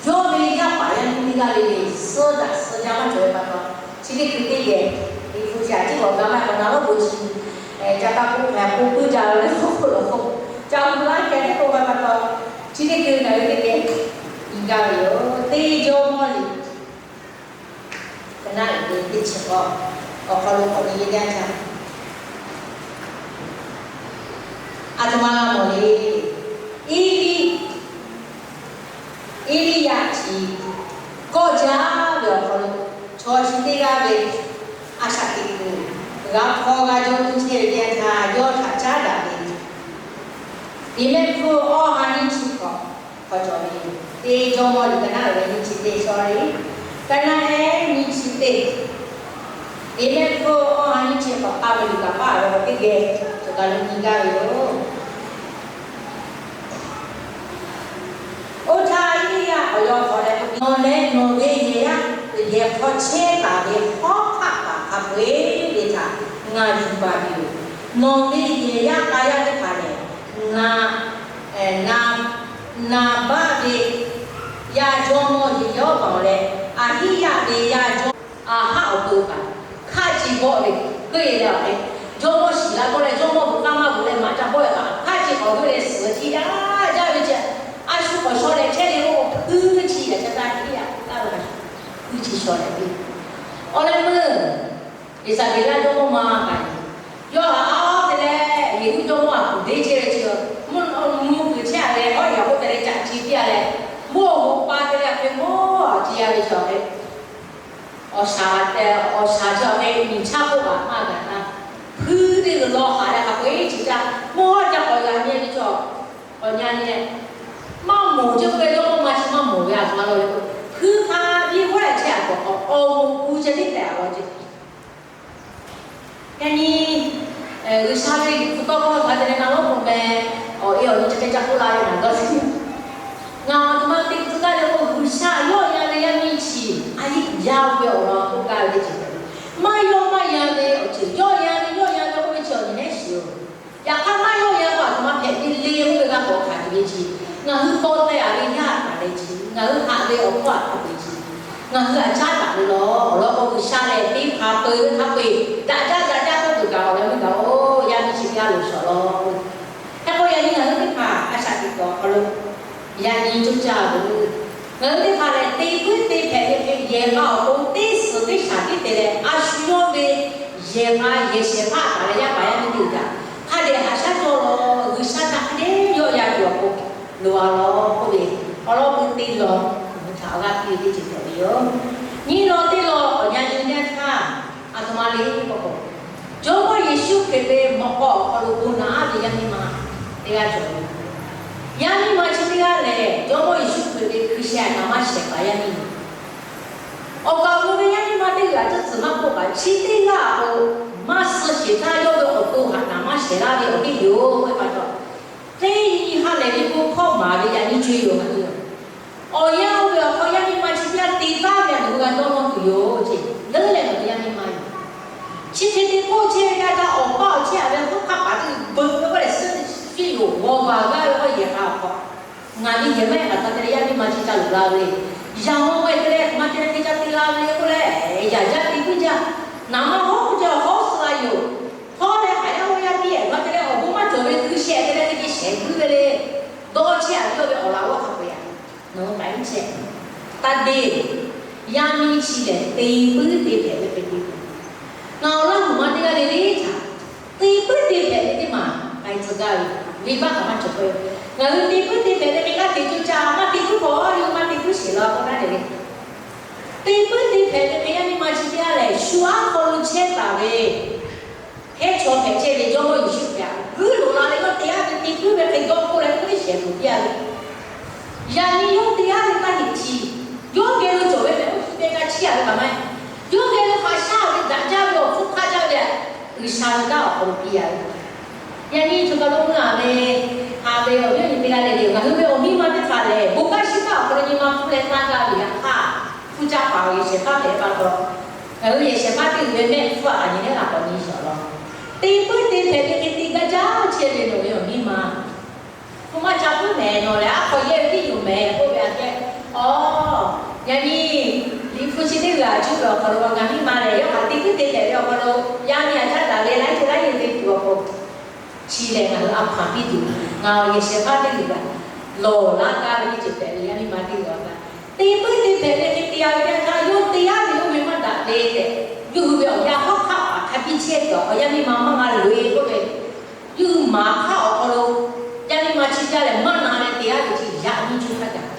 yawˇ ve yaˇ paˍ yaˇ miˇ teˇ g'aˇ le le suh daꞈ suh jaˇ maˇ cawˬ ve pa taw, chi teˇ hkui teˇ geh Liꞈ hpu chi a ciˉ g'awˬ ga maˇ k'awꞈ na lawˉ bon chi, ca ka k'oˆ hpehꞈ k'oˆ puiˉ jaˇ ve le k'oˆ k'oˆ lawˬ k'o, ca gu laˇ kehˬ teˇ k'oˆ ve pa taw, chi teˇ hkui ngaˬ hui teˇ geh nyi gaˇ ve yoˬ. Teˇ jawˇmawˇ liꞈ, ka naˆ uiˍ ve teˇ chi k'awˇ awˬ hk'aw lo k'awꞈ nyi ve teˇ yanˇ htaˇ, aˬ htoꞈ ma g'a mawˬ le. Eˇliˇ, Eˇliˇyaꞈ chi kawˆ jaˇ ve awˬ hk'aw lo, chaw chi teˇ g'aˇ ve a shaꞈ teꞈ kuiˬ g'a hpaw g'a jaw tuˬ chehˇ ve teˇ yanˇ htaˇ, yawˇ htaꞈ caˉ daꞈ ve Liꞈ mehˆ hpfuhˇ awˇ ha nyiˇ chi hk'awꞈ hk'aw cawˬ ve, Teˇ jawˇmawˇ liꞈ ka naˆ uiˍ ve nyiˇ chi teˇ shawˉ le, ka naˆ ehˉ nyiˇ chi teˇ, Liꞈ mehˆ hpfuhˇ awˇ ha nyiˇ chi hk'awꞈ k'aˇ ve liꞈ kaꞈ paˆ ve teˇ geh cawˬ kaˬ lo nyi gaˇ ve yoˬ. Oˇ htaˇ Eˇliˇyaꞈ awˬ yaw hk'aw leh, Nawˬ leh nawˬ ve yehˬ yaˇ, yehˬ hk'aw chehˇ taˍ ve hawˉ hk'aˆ paˍ hk'a peu-eˬ ve htaꞈ ngaˬ yuˬ baˬ tuˬ yoˬ. Nawˬ ve yehˬ yaˇ k'a yaˇ teˇ hpaˍ lehˬ, na, na, Naˍbaˆ ve yaˇ jawˇmawˇ yehˬ yawˇ kaꞈ leh, Aˍhiˇyaꞈ ve yaˇ jawˇmawˇ Aˍhaˆ awˬ to kaꞈ hk'aˆ ce bawˆ ve, keu-e leh awˬ hk'e, jawˇmawˇ shiˍ la k'oˆ leh jawˇmawˇ hui k'aˇ maˇ bvuhꞈ leh maꞈ ca bawˆ-e kaꞈ, hk'aˆ ce k'awꞈ heuˆ leh suhˍ chi jaˇ jaˇ ve ce. A shu k'awꞈ shaw leh chehˇ le-o, hpuiˇ chi yaꞈ ca taˇ Eˇliˇyaꞈ k'oˆ gaˇ ve, hpuiˇ chi shaw leh ve. Awˬ leh meuˇ Yeˍzaˍbeˍlaˆ jawˇmawˇ ma kaꞈ, yawˇ htaꞈ a te leh Yeˍriˆhkoˇ jawˇmawˇ htaꞈ kuˬ deˇ chehˇ ve chi, mvuhˇ mvuhˇ kuiˬ chehˇ-a leh, hawˉ yaꞈ k'oˆ te leh caꞈ ce piˇ-a leh, mvuhˇ awˬ hoꞈ pa te leh hk'e mawˇ a ce-a ve chi awˬ hk'e, awˬ shaˍ, awˬ shaˍ chi awˬ hk'e nyi chaˇ k'oˆ kaꞈ maˇ gaˬ na, hpuiˇ teˇ g'uiˬ law haꞈ leh hk'a peu-eˬ chi caˇ mvuhˇ hawˉ ca k'awꞈ g'a nyi ve chi, k'awꞈ nyi-a nyi leh, maˇ mawˬ ce k'oˆ ve jawˇmawˇ ma chi maˇ mawˬ ve a htoꞈ ma law le k'o, hpuiˇ hk'a biˇ g'awˇ-e chehˇ-a k'awꞈ k'awꞈ awˬ moˍ ku chehˇ tiˉ tehꞈ-a law ce. Yaꞈ nyi G'uiˬsha ve liꞈ hpu tawˇ hkawˇ hk'a te leh na lawˉ k'oˆ meh, awˬ e awˬ nyi chi hk'e ca k'oˆ la ve naˬ dawˇ shuˍ. Ngaˬ aˬ htoꞈ ma te tcuh gaˇ le k'o, G'uiˬsha yawˆ yan ve yaˇ miˇ chi a yeˆ yaˇ ve awˬ lawn k'oˆ gaˇ ve teˇ ceuˬ hpehꞈ ve. Maˇ yawˆ maˇ yan ve awˬ ceuˬ, yawˆ yan ve yawˆ yan ve k'oˆ ve chi awˬ nyi nehˉ shiˍ-oˬ. Yaꞈ hk'aˇ maˇ yawˆ yan k'o, aˬ htoꞈ ma hpehꞈ ve le k'oˆ ve g'a k'awꞈ hkanˍ tuˬ ve chi, ngaˬ hui paw teh-a ve yaˇ htaꞈ leh chi, ngaˬ hui haꞈ ve awˬ hpawˇ htaꞈ hk'a peu-eˬ chi, ngaˬ hui htaꞈ caˉ daꞈ ve law. Awˬ lawn k'o, G'uiˬsha lehˬ teˇ hpaˍ peu ve hk'a peu-eˬ daꞈ jaˇ daꞈ jaˇ k'oˆ tuˬ kaꞈ awˬ lawn meuˇ gaˬ-oˬ. Yaˇ miˇ chi teˇ g'aˇ loˍ shawˍ law. Hk'e k'o, yaꞈ nyi ngaˬ hui teˇ hpaˍ a shaꞈ teꞈ kuiˬ awˬ hk'aw lo yaꞈ nyi coˇ caˇ ve, ngaˬ hui teˇ hpaˍ lehˬ, te puiˉ te hpehꞈ ve hk'e yehˬ k'a awˬ pon teˇ suhˍ teˇ shaˍ tiˉ te leh, a shu yawˇ ve yehˬ k'a yehˬ shehˍ hpaˇ taˍ leh yaˇ paˍ yaˇ miˇ teˇ g'aˇ hk'a dehꞈ haꞈ shaˉ cawˇ law. G'uiˬsha htaꞈ hk'a dehꞈ yawˆ yan tuˬ awˬ pon loˍ-a law k'oˆ ve, awˬ lawn k'o teˇ lawn ngaˬ hui htaꞈ g'a piˇ ve teˇ ceuˬ hpehꞈ ve yoˬ. Nyiˇ lawn teˇ lawn awˬ nyi nyi nyaˇ htaˇ, aˬ htoꞈ ma le k'oˆ k'o, Jawˇmawˇ Yeˍsuˆ Hkriꞈ ve mawꞈ k'aw awˬ hk'aw lo bon naꞈ-aˉ ve yaˇ miˇ ma teˇ g'aˇ cawˬ ve. Yaˇ miˇ ma chi teˇ g'aˇ lehˬ, Jawˇmawˇ Yeˍsuˆ Hkriꞈ ve hkui sheh htaꞈ maˇ shehˍ kaꞈ yaˇ miˇ yoˬ. Awˬ kaˍ awˬ nu ve yaˇ miˇ ma teˇ g'aˇ tcuhˉ tcuhˬ maˇ k'oˆ kaꞈ, chi teˇ g'aˇ k'o, maˇ suh sheˍ htaˇ yawˇ ve awˬ to htaꞈ naˍ maˇ shehˍ laˇ ve awˬ heˆ yoˬ k'oˆ ve pa taw, teˇ nyi ha lehˬ ve bon hkawˇ maˍ ve yaꞈ nyi co-e yoˬ ngaˬ hui yoˬ. Awˬ yanˇ oˇ ve awˬ hk'aw yaˇ miˇ ma chi teˇ g'aˇ te taˍ ve a, nawˬ hui g'a dawˇ nawˇ tuˬ yoˬ ce. Leuˉ leh ngaˬ hui yaˇ miˇ ma yoˬ. Chi hk'e te k'oˆ chehˇ ve g'a kaꞈ, awˬ paˇ awˬ chehˇ-a ve hawˉ hk'aˆ paˍ teˇ g'uiˬ beuꞈ ve k'oˆ leh suhˉ fiˇ yoˬ. G'awˬ baˬ g'aˇ ve k'oˆ yehˬ k'a awˬ hk'aw, ngaˬ ve yehˬ maˇ heˆ kaꞈ hk'a te leh yaˇ miˇ ma chi ca loˍ la ve, yaꞈ maˇ g'a te leh hk'aˬ ma te leh hk'e ca te la ve k'oˆ leh, yaꞈ jaˇ te puiˉ jaˇ. Naˍ maˇ hawˉ k'oˆ jaˇ, hawˉ suh la yoˬ. Hawˉ leh haˍ yaˇ g'awˇ yaˇ piˇ-ehˍ hk'a te leh awˬ bon maˇ cawˬ ve hkui sheh te leh hk'e te shehˍ puiˉ ve le. Dawˇ chehˇ-a ve yawˇ ve awˬ laꞈ g'awˇ hk'a peu-eˬ-a, nawˬ hui k'ai iˉ chehˇ. Taˇ deˇ, yaˇ miˇ chi lehˬ te puiˉ te hpehꞈ ve hk'e te tuˬ. Ngaˬ awˬ laˇ huˍ ma teˇ g'aˇ le le htaꞈ te puiˉ te hpehꞈ ve teˇ maˬ k'ai tcuh gaˇ ve, venˇbaˆ kaꞈ maˇ cawˬ k'oˆ ve. Ngaˬ hui te puiˉ te hpehꞈ ve hk'e g'a te coˇ caˇ, maˇ te puiˉ hk'awꞈ yawˇ maˇ te puiˉ sheˍ la k'oˆ gaˇ ve le. Te puiˉ te hpehꞈ ve hk'e yaˇ miˇ ma chi teˇ g'aˇ lehˬ, shu aˉ hk'aw lo chehˇ taˍ ve hehˉ chaw hpehꞈ chehˇ ve Jawˇmawˇ Yeˍsuˆ Hkriꞈ htaꞈ guiˇ loꞈ la leh yawˇ te-a ve te puiˉ ve hk'e dawˇ k'oˆ leh k'oˆ ve shehˍ tuˬ piˇ-a ve. Yaꞈ nyi yawˇ te-a ve maˇ heˆ chi, yawˇ geh lo cawˬ ve mehꞈ oˇ hpu te ca chiˇ-a ve kaꞈ maˇ heˆ. Yawˇ geh lo haꞈ shaˉ ve daꞈ jaˇ ve awˬ hpfuhˇ hk'aˆ jaˇ ve G'uiˬsha ve kanˉ awˬ hk'aw lo piˇ-a ve. Yaꞈ nyi choˬ kaˬ lo meuˇ-a ve, haꞈ ve awˬ viˉ awˬ nyi teˇ g'aˇ le le, ngaˬ hui ve awˬ miˇ ma teˇ hpaˍ lehˬ, bon kanˉ shiˉ kanˉ awˬ hk'aw lo nyi ma hpfuhˇ leh tanˇ gaˇ ve yaꞈ hk'aˇ, hpu ca paˍ awˬ yehˬ shehˍ hpaˇ hpehꞈ pa taw, ngaˬ hui yehˬ shehˍ hpaˇ teˇ g'uiˬ ve mehˆ hpfuhˇ a nyi lehˉ g'a k'awꞈ nyi shawˍ law. Te puiˉ te hpehꞈ ve hk'e te gaˇ jaˇ chehˇ ve nawˬ ve awˬ miˇ ma, hpu maˇ ca puiˉ mehˍ nawˬ lehˬ, aˉ hk'aw yehˇ ve tiˉ yoˬ mehˍ k'oˆ ve aꞈ kehˉ. Awˬ, yaꞈ nyi Liꞈ hpu chi teˇ g'aˇ cuˇ ve awˬ hk'aw lo ngaˬ miˇ ma lehˬ, yawˇ htaꞈ te puiˉ te hpehꞈ ve awˬ hk'aw lo yaˇ miˇ aꞈ caˉ daꞈ ve laiˉ ceuˬ laiˉ ceuˬ te tuˬ awˬ hk'aw lo, chi lehˬ ngaˬ hui a hpaˍ piˇ tuˬ, ngaˬ awˬ yehˬ shehˍ hpaˇ teˇ g'uiˬ kaꞈ lawˬ laˇ gaˇ ve teˇ ceuˬ hpehꞈ ve yaˇ miˇ ma teˇ g'uiˬ kaꞈ, te puiˉ Yaꞈ hk'aˇ yawˇ teˇ g'aˇ ve oˇ ve maˇ daꞈ le tehꞈ, yawˇ hui ve awˬ yaˇ hawˉ hk'aˆ htaꞈ hk'a biˇ chehˇ tuˬ awˬ hk'aw, yaˇ miˇ ma maˇ g'a loꞈ-e k'oˆ ve, yawˇ hui maˍ hk'aˆ awˬ hk'aw lo yaˇ miˇ ma chi teˇ g'aˇ lehˬ maˇ na leh teˇ g'aˇ ve chi yaꞈ nyi cuˇ hk'aˇ kaꞈ,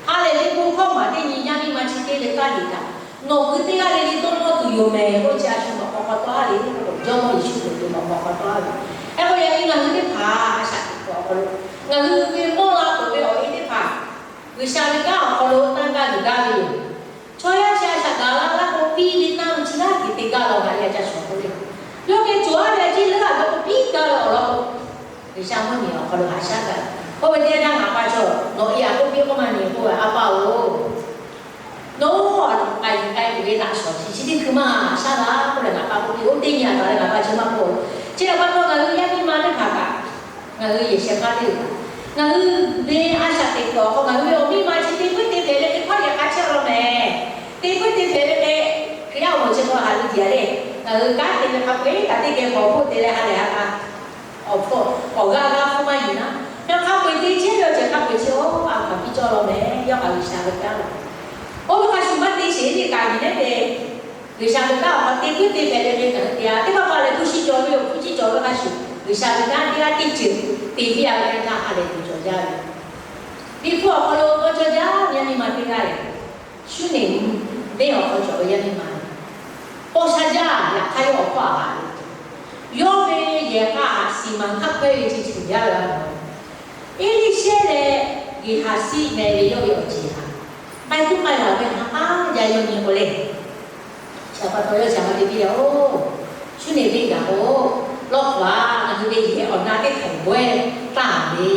ha lehˬ ve bon hkawˇ maˬ teˇ nyi yaˇ miˇ ma chi teˇ ve taˇ liꞈ kaꞈ, nawˬ hui teˇ g'aˇ le le dawˇ nawˇ tuˬ yoˬ mehˍ k'oˆ ve chi a shu maꞈ k'aw k'aw taw-a le, Jawˇmawˇ Yeˍsuˆ Hkriꞈ ve maꞈ k'aw k'aw taw-a ve. Hk'e k'o yaꞈ nyi ngaˬ hui teˇ hpaˍ a shaꞈ teꞈ kuiˬ awˬ hk'aw lo, ngaˬ hui ve mawˇ la peuˬ ve awˬ e teˇ hpaˍ, G'uiˬsha ve kanˉ awˬ hk'aw lo tanˇ gaˇ luˬ gaˇ ve yoˬ. Chaw yaˇ chi a shaꞈ gaˬ la laˇ k'o, piˇ ve tanˇ ve chi g'aˇ hteꞈ te gaˇ law gaꞈ le a ca shawˍ k'oˆ le. Yawˇ geh cawˬ-a ve a ciˉ leuˉ a ve k'o piˇ gaˇ ve awˬ lawn k'o, G'uiˬsha mvuhˇ miˬ awˬ hk'aw lo haꞈ shaˉ gaˇ. K'oˆ ve teˇ yanˇ htaˇ ngaˬ pa chaw nawˬ e a k'oˆ piˇ k'oˆ maˇ nyi k'oˆ ve, A pa-oˬ, nawˬ a k'ai k'ai tuˬ ve laꞈ shawˍ chi chi teˇ hkui maˇ haꞈ shaˉ la k'oˆ leh ngaˬ pa k'oˆ piˇ. Oˇ teˇ nyi a taˍ leh ngaˬ pa chi maˇ k'oˆ. Chi htaꞈ pa taw ngaˬ hui yaˇ miˇ ma teˇ hpaˍ kaꞈ, ngaˬ hui yehˬ sheh hpaˇ teˇ hpaˍ, ngaˬ hui ve a shaꞈ teꞈ kuiˬ awˬ hk'aw ngaˬ hui ve awˬ miˇ ma chi teˇ puiˉ te hpehꞈ leh teˇ hkawˇ yehˬ k'a chehˇ law mehˍ. Teˇ puiˉ te hpehꞈ ve hk'e, Hkriꞈ yaˇ awˬ moˍ chi hk'aw haꞈ ve teˇ yanˇ le, ngaˬ hui kanˉ te ve hk'a peu-eˬ kaꞈ teˇ geh hpawˍ hpoˆ te leh ha lehˬ ha k'a awˬ hpfuhˇ awˬ g'aˇ g'aˇ hpfuhˇ maˇ yuˬ naˉ, yaꞈ hk'a peu-eˬ te chehˇ ve awˬ ceuˬ hk'a peu-eˬ chi-oˬ, a hkaˍ piˇ cawˇ law mehˍ. Yawˇ kaꞈ G'uiˬsha ve kanˉ lo, oˇ ve hk'a shuˍ maˇ te sheˍ le kaꞈ nyi leh te, G'uiˬsha ve kanˉ awˬ hk'aw teˇ puiˉ te hpehꞈ ve hk'e ngaˬ hui te-a. Teˇ hpaˍ hpaˍ lehˬ hpu shi cawˬ ve yoˬ. Hpu shi cawˬ ve hk'a shuˍ G'uiˬsha ve kanˉ teˇ g'aˇ teˇ ceuˬ te piˇ-a ve htaˇ ha lehˬ tuˬ cawˬ jaˇ ve. Liꞈ hpu awˬ hk'aw lo tawˇ cawˇ jaˇ ve yaˇ miˇ ma teˇ g'aˇ lehˬ, Shuˉ neˍ venˇ awˬ hk'aw cawˬ ve yaˇ miˇ ma, paw sha jaˇ. Yaꞈ hk'aˇ yawˇ awˬ hpawˇ a haꞈ ve, yawˇ ve yehˬ k'a haꞈ siˍ maˍ hk'aˇ hkawehˇ ve chi ceuˬ jaˇ ve a. Eˇliˇshehˇ leh Geˍhaˍsiˆ meh ve yawˇ ve awˬ ceˬ htaꞈ k'ai tuˉ k'ai laˬ ve htaꞈ k'aˉ jaˇ yawˇ nyi k'o le. Chi pa taw yawˇ chi a ma te piˇ-a-oˬ, Shuˉ neˍ venˇ gaˬ k'o, lawˇ hpaˍ ngaˬ hui ve yehˬ awˬ na teˇ hk'aˬ bawehˇ taˍ ve,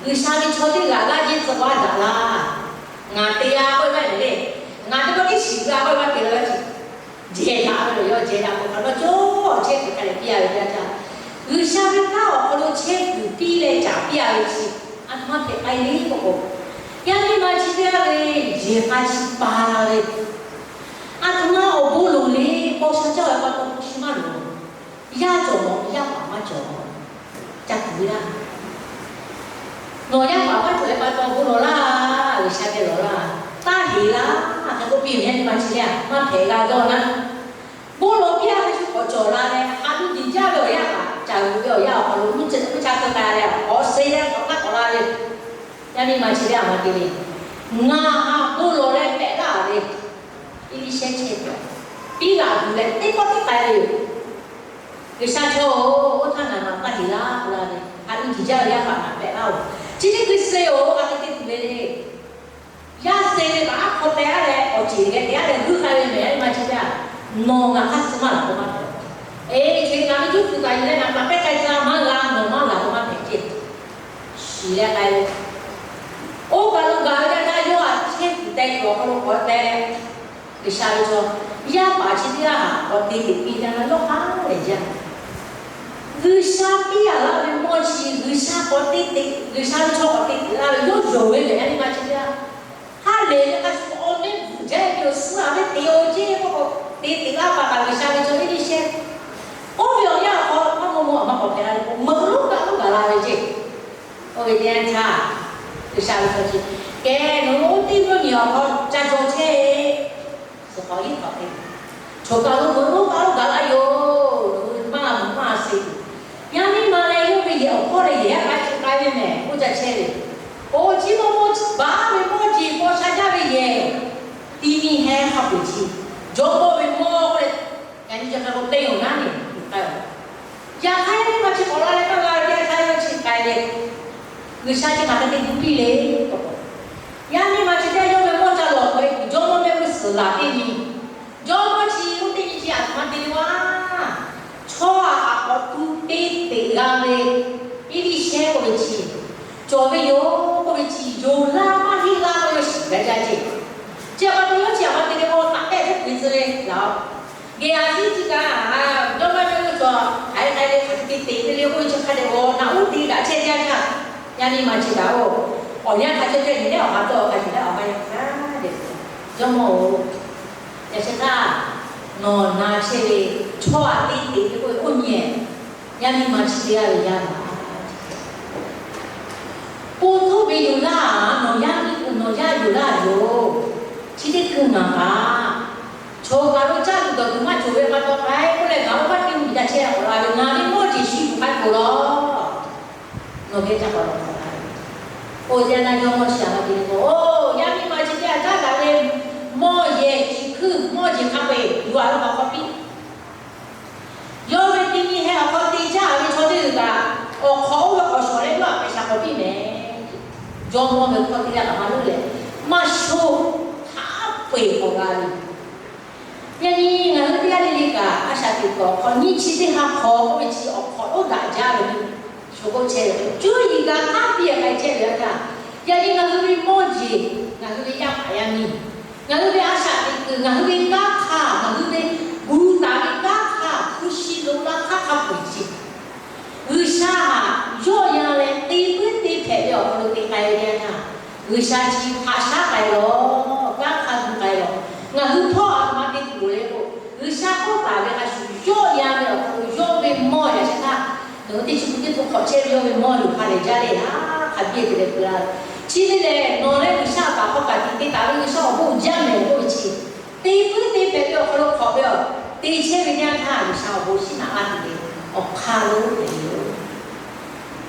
G'uiˬsha ve chaw teˇ g'aˇ g'aˇ jeˇ tcuh k'aw a daꞈ laˇ. Ngaˬ te-a k'oˆ ve maˇ heˆ le. Ngaˬ teˇ pawˆ teˇ shiˍ g'a k'oˆ ve maˇ te la ve chi, jehˬ daꞈ ve yoˬ. Yawˇ jehˬ daꞈ k'o hk'a dawˇ cawˇ chehˇ kuiˬ hk'a lehˬ piˇ-a ve jaˇ jaˇ. G'uiˬsha ve kanˉ awˬ hk'aw lo chehˇ kuiˬ piˇ leh caˍ piˇ-a ve chi, a htoꞈ ma hpehꞈ k'ai le k'oˆ k'o, yaˇ miˇ ma chi teˇ g'aˇ ve yehˬ k'a chi pa la ve, a htoꞈ ma awˬ bon loˍ le. Paw sha jaˇ ve pa taw hpu shi maˇ loˍ. Yaˇ cawˬ nawˬ yaˇ paˍ maˇ cawˬ. Ca tuˬ ve laˇ. Nawˬ yaˇ paˍ maˇ cawˬ ve pa taw bon lawˬ laˇ. G'uiˬsha geh lawˬ laˇ. Taˇ heˍ laˇ. Hk'e k'oˆ piˇ ve yaˇ miˇ ma chi lehˬ maˇ hpehꞈ g'a dawˇ naˉ. Bon lawˬ piˇ-a ve shu k'awꞈ cawˬ la leh, haꞈ ve tiꞈ jaˇ ve awˬ yaˇ kaꞈ caˬ g'uiˬ ve awˬ yaˇ awˬ hk'aw lo mvuhˇ ca hk'aˇ k'ai leh, awˬ suh leh k'awꞈ k'awꞈ la ve, yaˇ miˇ ma chi lehˬ a ma te le. Ngaˬ haꞈ bon lawˬ leh pehꞈ laˇ ve, Eˇliˇshehˇ chehˇ ve, piˇ laˬ tuˬ leh teˇ pawˆ teˇ k'ai ve yoˬ. G'uiˬsha chaw-oˬ, oˇ htaˇ ngaˬ maˍ taˇ heˍ laˇ k'oˆ la ve, haꞈ ve tiꞈ jaˇ ve yaˇ paˍ ngaˬ pehꞈ laˇ-oˬ. Chi teˇ hkui suh-oˬ, a hk'e te tuˬ ve le. Yaˇ suh ve kaꞈ aˉ hk'aw teh-a leh awˬ ceˬ geh te-a leh g'uiˇ k'ai ve mehˬ yaˇ miˇ ma chi teˇ g'aˇ, nawˬ ngaˬ hk'aˇ suh maˇ laˬ k'o maˇ hpehꞈ. Eˬ, chi ngaˬ ve cuˇ tuˬ taˍ yuˬ leh ngaˬ htaꞈ pehˇ k'ai tcuh-a maˇ g'a, nawˬ maˇ laˬ k'o maˇ hpehꞈ ceˇ. Shiˍ leh k'ai ve, oˇ kaˬ lo gaˬ ve yaˇ htaˇ yawˇ htaꞈ chehˇ kuiˬ teh kuiˬ awˬ hk'aw lo k'awꞈ teh leh, G'uiˬsha ve chaw yaˇ paˍ chi teˇ g'aˇ htaꞈ k'awꞈ te teꞈ piˇ jaˇ laˇ, yawˇ hk'aˇ lehˬ jaˇ. G'uiˬsha piˇ-a laˇ ve mawˇ chi G'uiˬsha k'awꞈ te teꞈ, G'uiˬsha ve chaw k'awꞈ te teꞈ laˇ ve yawˇ yonˍ ve mehˬ yaˇ miˇ ma chi teˇ g'aˇ. Ha lehˬ ve hk'a shuˍ awˬ mehˆ bvuhꞈ jaˇ ve awˬ suhˉ-a ve teꞈ-o ceˇ k'oˆ k'o, te teꞈ laˇ paˍ kaꞈ G'uiˬsha ve chaw Eˇliˇshehˇ, oˇ ve awˬ yaˇ awˬ hk'aw maˇ maw maw a ma k'awꞈ hpehꞈ la ve k'o, meuꞈ lonˉ kaꞈ lonˉ gaˬ la ve ceˇ. Oˇ ve teˇ yanˇ htaˇ, G'uiˬsha ve chaw chi, kehˬ, nawˬ hui oˇ teˇ mvuhˇ miˬ awˬ hk'aw ca jaw chehˇ-eˬ. Suhˍ hk'awꞈ hiˉ hk'awꞈ te, choˬ kaˬ lo meuꞈ lonˉ kaꞈ lonˉ gaˬ la yoˬ. Nawˬ hui maˇ meuꞈ maˇ suh tuˬ, yaˇ miˇ ma leh yawˇ ve yehˬ awˬ hpawˇ leh yehˬ yaˇ k'a chi k'ai ve mehˬ k'oˆ ca chehˇ ve. Oˇ chi maw maw baˬ ve mawˇ jeˬ paw sha jaˇ ve yehˬ, ti mi heh hk'a peu-eˬ chi, jawˇmawˇ ve mawˇ k'oˆ leh, yaꞈ nyi ca hk'a k'o te-oˬ naˉ ne, k'ai-oˬ. Yaꞈ hk'aˇ yaˇ miˇ ma chi k'awꞈ la leh maˇ g'a ve teˇ yanˇ htaˇ yawˇ chi k'ai leh, G'uiˬsha chi hk'aˬ hk'e te gu piˇ le k'o, yaˇ miˇ ma chi teˇ yawˇ ve mawˇ ca lawˬ k'o, jawˇmawˇ mehˆ g'uˇ suhˍ laˬ teˇ nyi, jawˇmawˇ chi oˇ teˇ nyi chi a htoꞈ ma te le vaˇ. Chaw a haꞈ k'awꞈ tu te teꞈ g'a ve Eˇliˇshehˇ k'oˆ ve chi, cawˬ ve yoˬ k'oˆ ve chi, yonˍ laˇ maˇ heˆ laˇ k'oˆ ve shiˍ gaˇ jaˇ ceˇ. Chi a pa taw yawˇ chi a pa te ve k'o, taꞈ tehˆ teˇ hkui tcuh ve laˬ-oˬ. Geh a tiˉ chi kaꞈ, jawˇmawˇ mehˆ g'uˇ suhˍ hk'aˬ hk'e k'ai le, hk'aˬ hk'e te teꞈ ve le k'oˆ ve chi hk'a dehꞈ k'o, naꞈ uˉ te daꞈ chehˇ jaˇ jaˇ. Yaˇ miˇ ma chi kaꞈ-oˬ, awˬ yanˇ hk'a chehˇ chehˇ nyi leh awˬ ha tawˇ hk'a yuˬ leh awˬ ha yaˇ hk'a dehꞈ, jawˇmawˇ-oˬ, yaꞈ sheh htaˇ nawˬ na chehˇ ve chaw a te teꞈ ve k'oˆ ve k'oˆ nyi, yaˇ miˇ ma chi teˇ g'aˇ ve yaˇ laˬ. Pon htoˇ ve yoˬ laˇ, nawˬ yaˇ, nawˬ yaˇ yoˬ laˇ yoˬ. Chi teˇ Teˇ g'uˇ ngaˬ kaꞈ, chaw kaꞈ lo caˇ tuˬ dawˬ tuˬ maˇ cawˬ ve pa taw k'ai k'oˆ leh, ngaˬ oˇ hk'aˇ teˇ g'uˇ daꞈ chehˇ a k'awꞈ la ve, ngaˬ ve mawˇ jeˬ shiˍ tuˬ k'ai peuˬ law. Nawˬ geh ca k'awꞈ la k'awꞈ la ve. Oˇ teˇ yanˇ naˇ jawˇ mawˇ chi a ma te ve k'o, oˇ yaˇ miˇ ma chi teˇ g'aˇ caˉ daꞈ ve mawˇ yehˬ chi hkuiˇ mawˇ jeˬ hk'a peu-eˬ yuˬ a laˇ k'awꞈ hk'aw piˇ. Yawˇ ve te nyi heh awˬ hk'aw te jaˇ ve chaw teˇ g'uiˬ kaꞈ, awˬ hk'awꞈ oˇ ve k'awꞈ shawˍ leh yawˇ htaꞈ hk'a shaˍ k'awꞈ piˇ mehˍ. Jawˇ mawˇ ve hkawˇ teˇ g'aˇ kaꞈ maˇ leuˆ leh, maˇ shoˇ htaꞈ peu-eˬ k'awꞈ g'a ve. Yaꞈ nyi ngaˬ hui teˇ g'aˇ le le kaꞈ, a shaꞈ teꞈ kuiˬ awˬ hk'aw nyiˇ chi teˇ ha hk'awꞈ k'oˆ ve chi awˬ hk'awꞈ lonˉ daꞈ jaˇ ve, shu k'oˆ chehˇ ve, cuˇ yiˍ g'a hk'aˇ piˇ k'ai chehˇ ve aꞈ htaˇ, yaꞈ nyi ngaˬ hui ve mawˇ jeˬ, ngaˬ hui ve yaˇ paˍ yaˇ miˇ, ngaˬ hui ve a shaꞈ teꞈ kuiˬ, ngaˬ hui ve kanˉ hk'aˇ, ngaˬ hui ve gu taˍ ve kanˉ hk'aˇ, hpu shi loꞈ la hk'aˇ hk'a peu-eˬ chi G'uiˬsha htaꞈ yawˆ yan leh te puiˉ te hpehꞈ ve awˬ hk'aw lo te k'ai ve teˇ yanˇ htaˇ, G'uiˬsha chi haꞈ shaˉ k'ai lawˬ, kanˉ hk'a gu k'ai lawˬ. Ngaˬ hui hpawˇ a htoꞈ ma te tuˬ loˍ le k'o, G'uiˬsha kawˆ taˍ ve a shu yawˆ yan ve awˬ hk'aw lo yawˇ ve mawˇ yaꞈ sheh htaˇ, nawˬ hui teˇ chi teˇ hk'awꞈ chehˇ ve yawˇ ve mawˇ yuˬ hk'a lehˬ jaˇ leh a hk'a biˇ te leh peuˬ la. Chi ve lehˬ, nawˬ leh G'uiˬsha a kaˍ hk'aw kaꞈ tiꞈ te taˍ ve G'uiˬsha awˬ bon uiˍ jaˇ mehˍ k'oˆ ve chi, te puiˉ te hpehꞈ ve awˬ hk'aw lo hk'awꞈ ve a, te chehˇ ve teˇ yanˇ htaˇ G'uiˬsha awˬ bon shiˉ naꞈ laˇ tuˬ ve awˬ hk'aˇ lonˉ hpehꞈ ve yoˬ.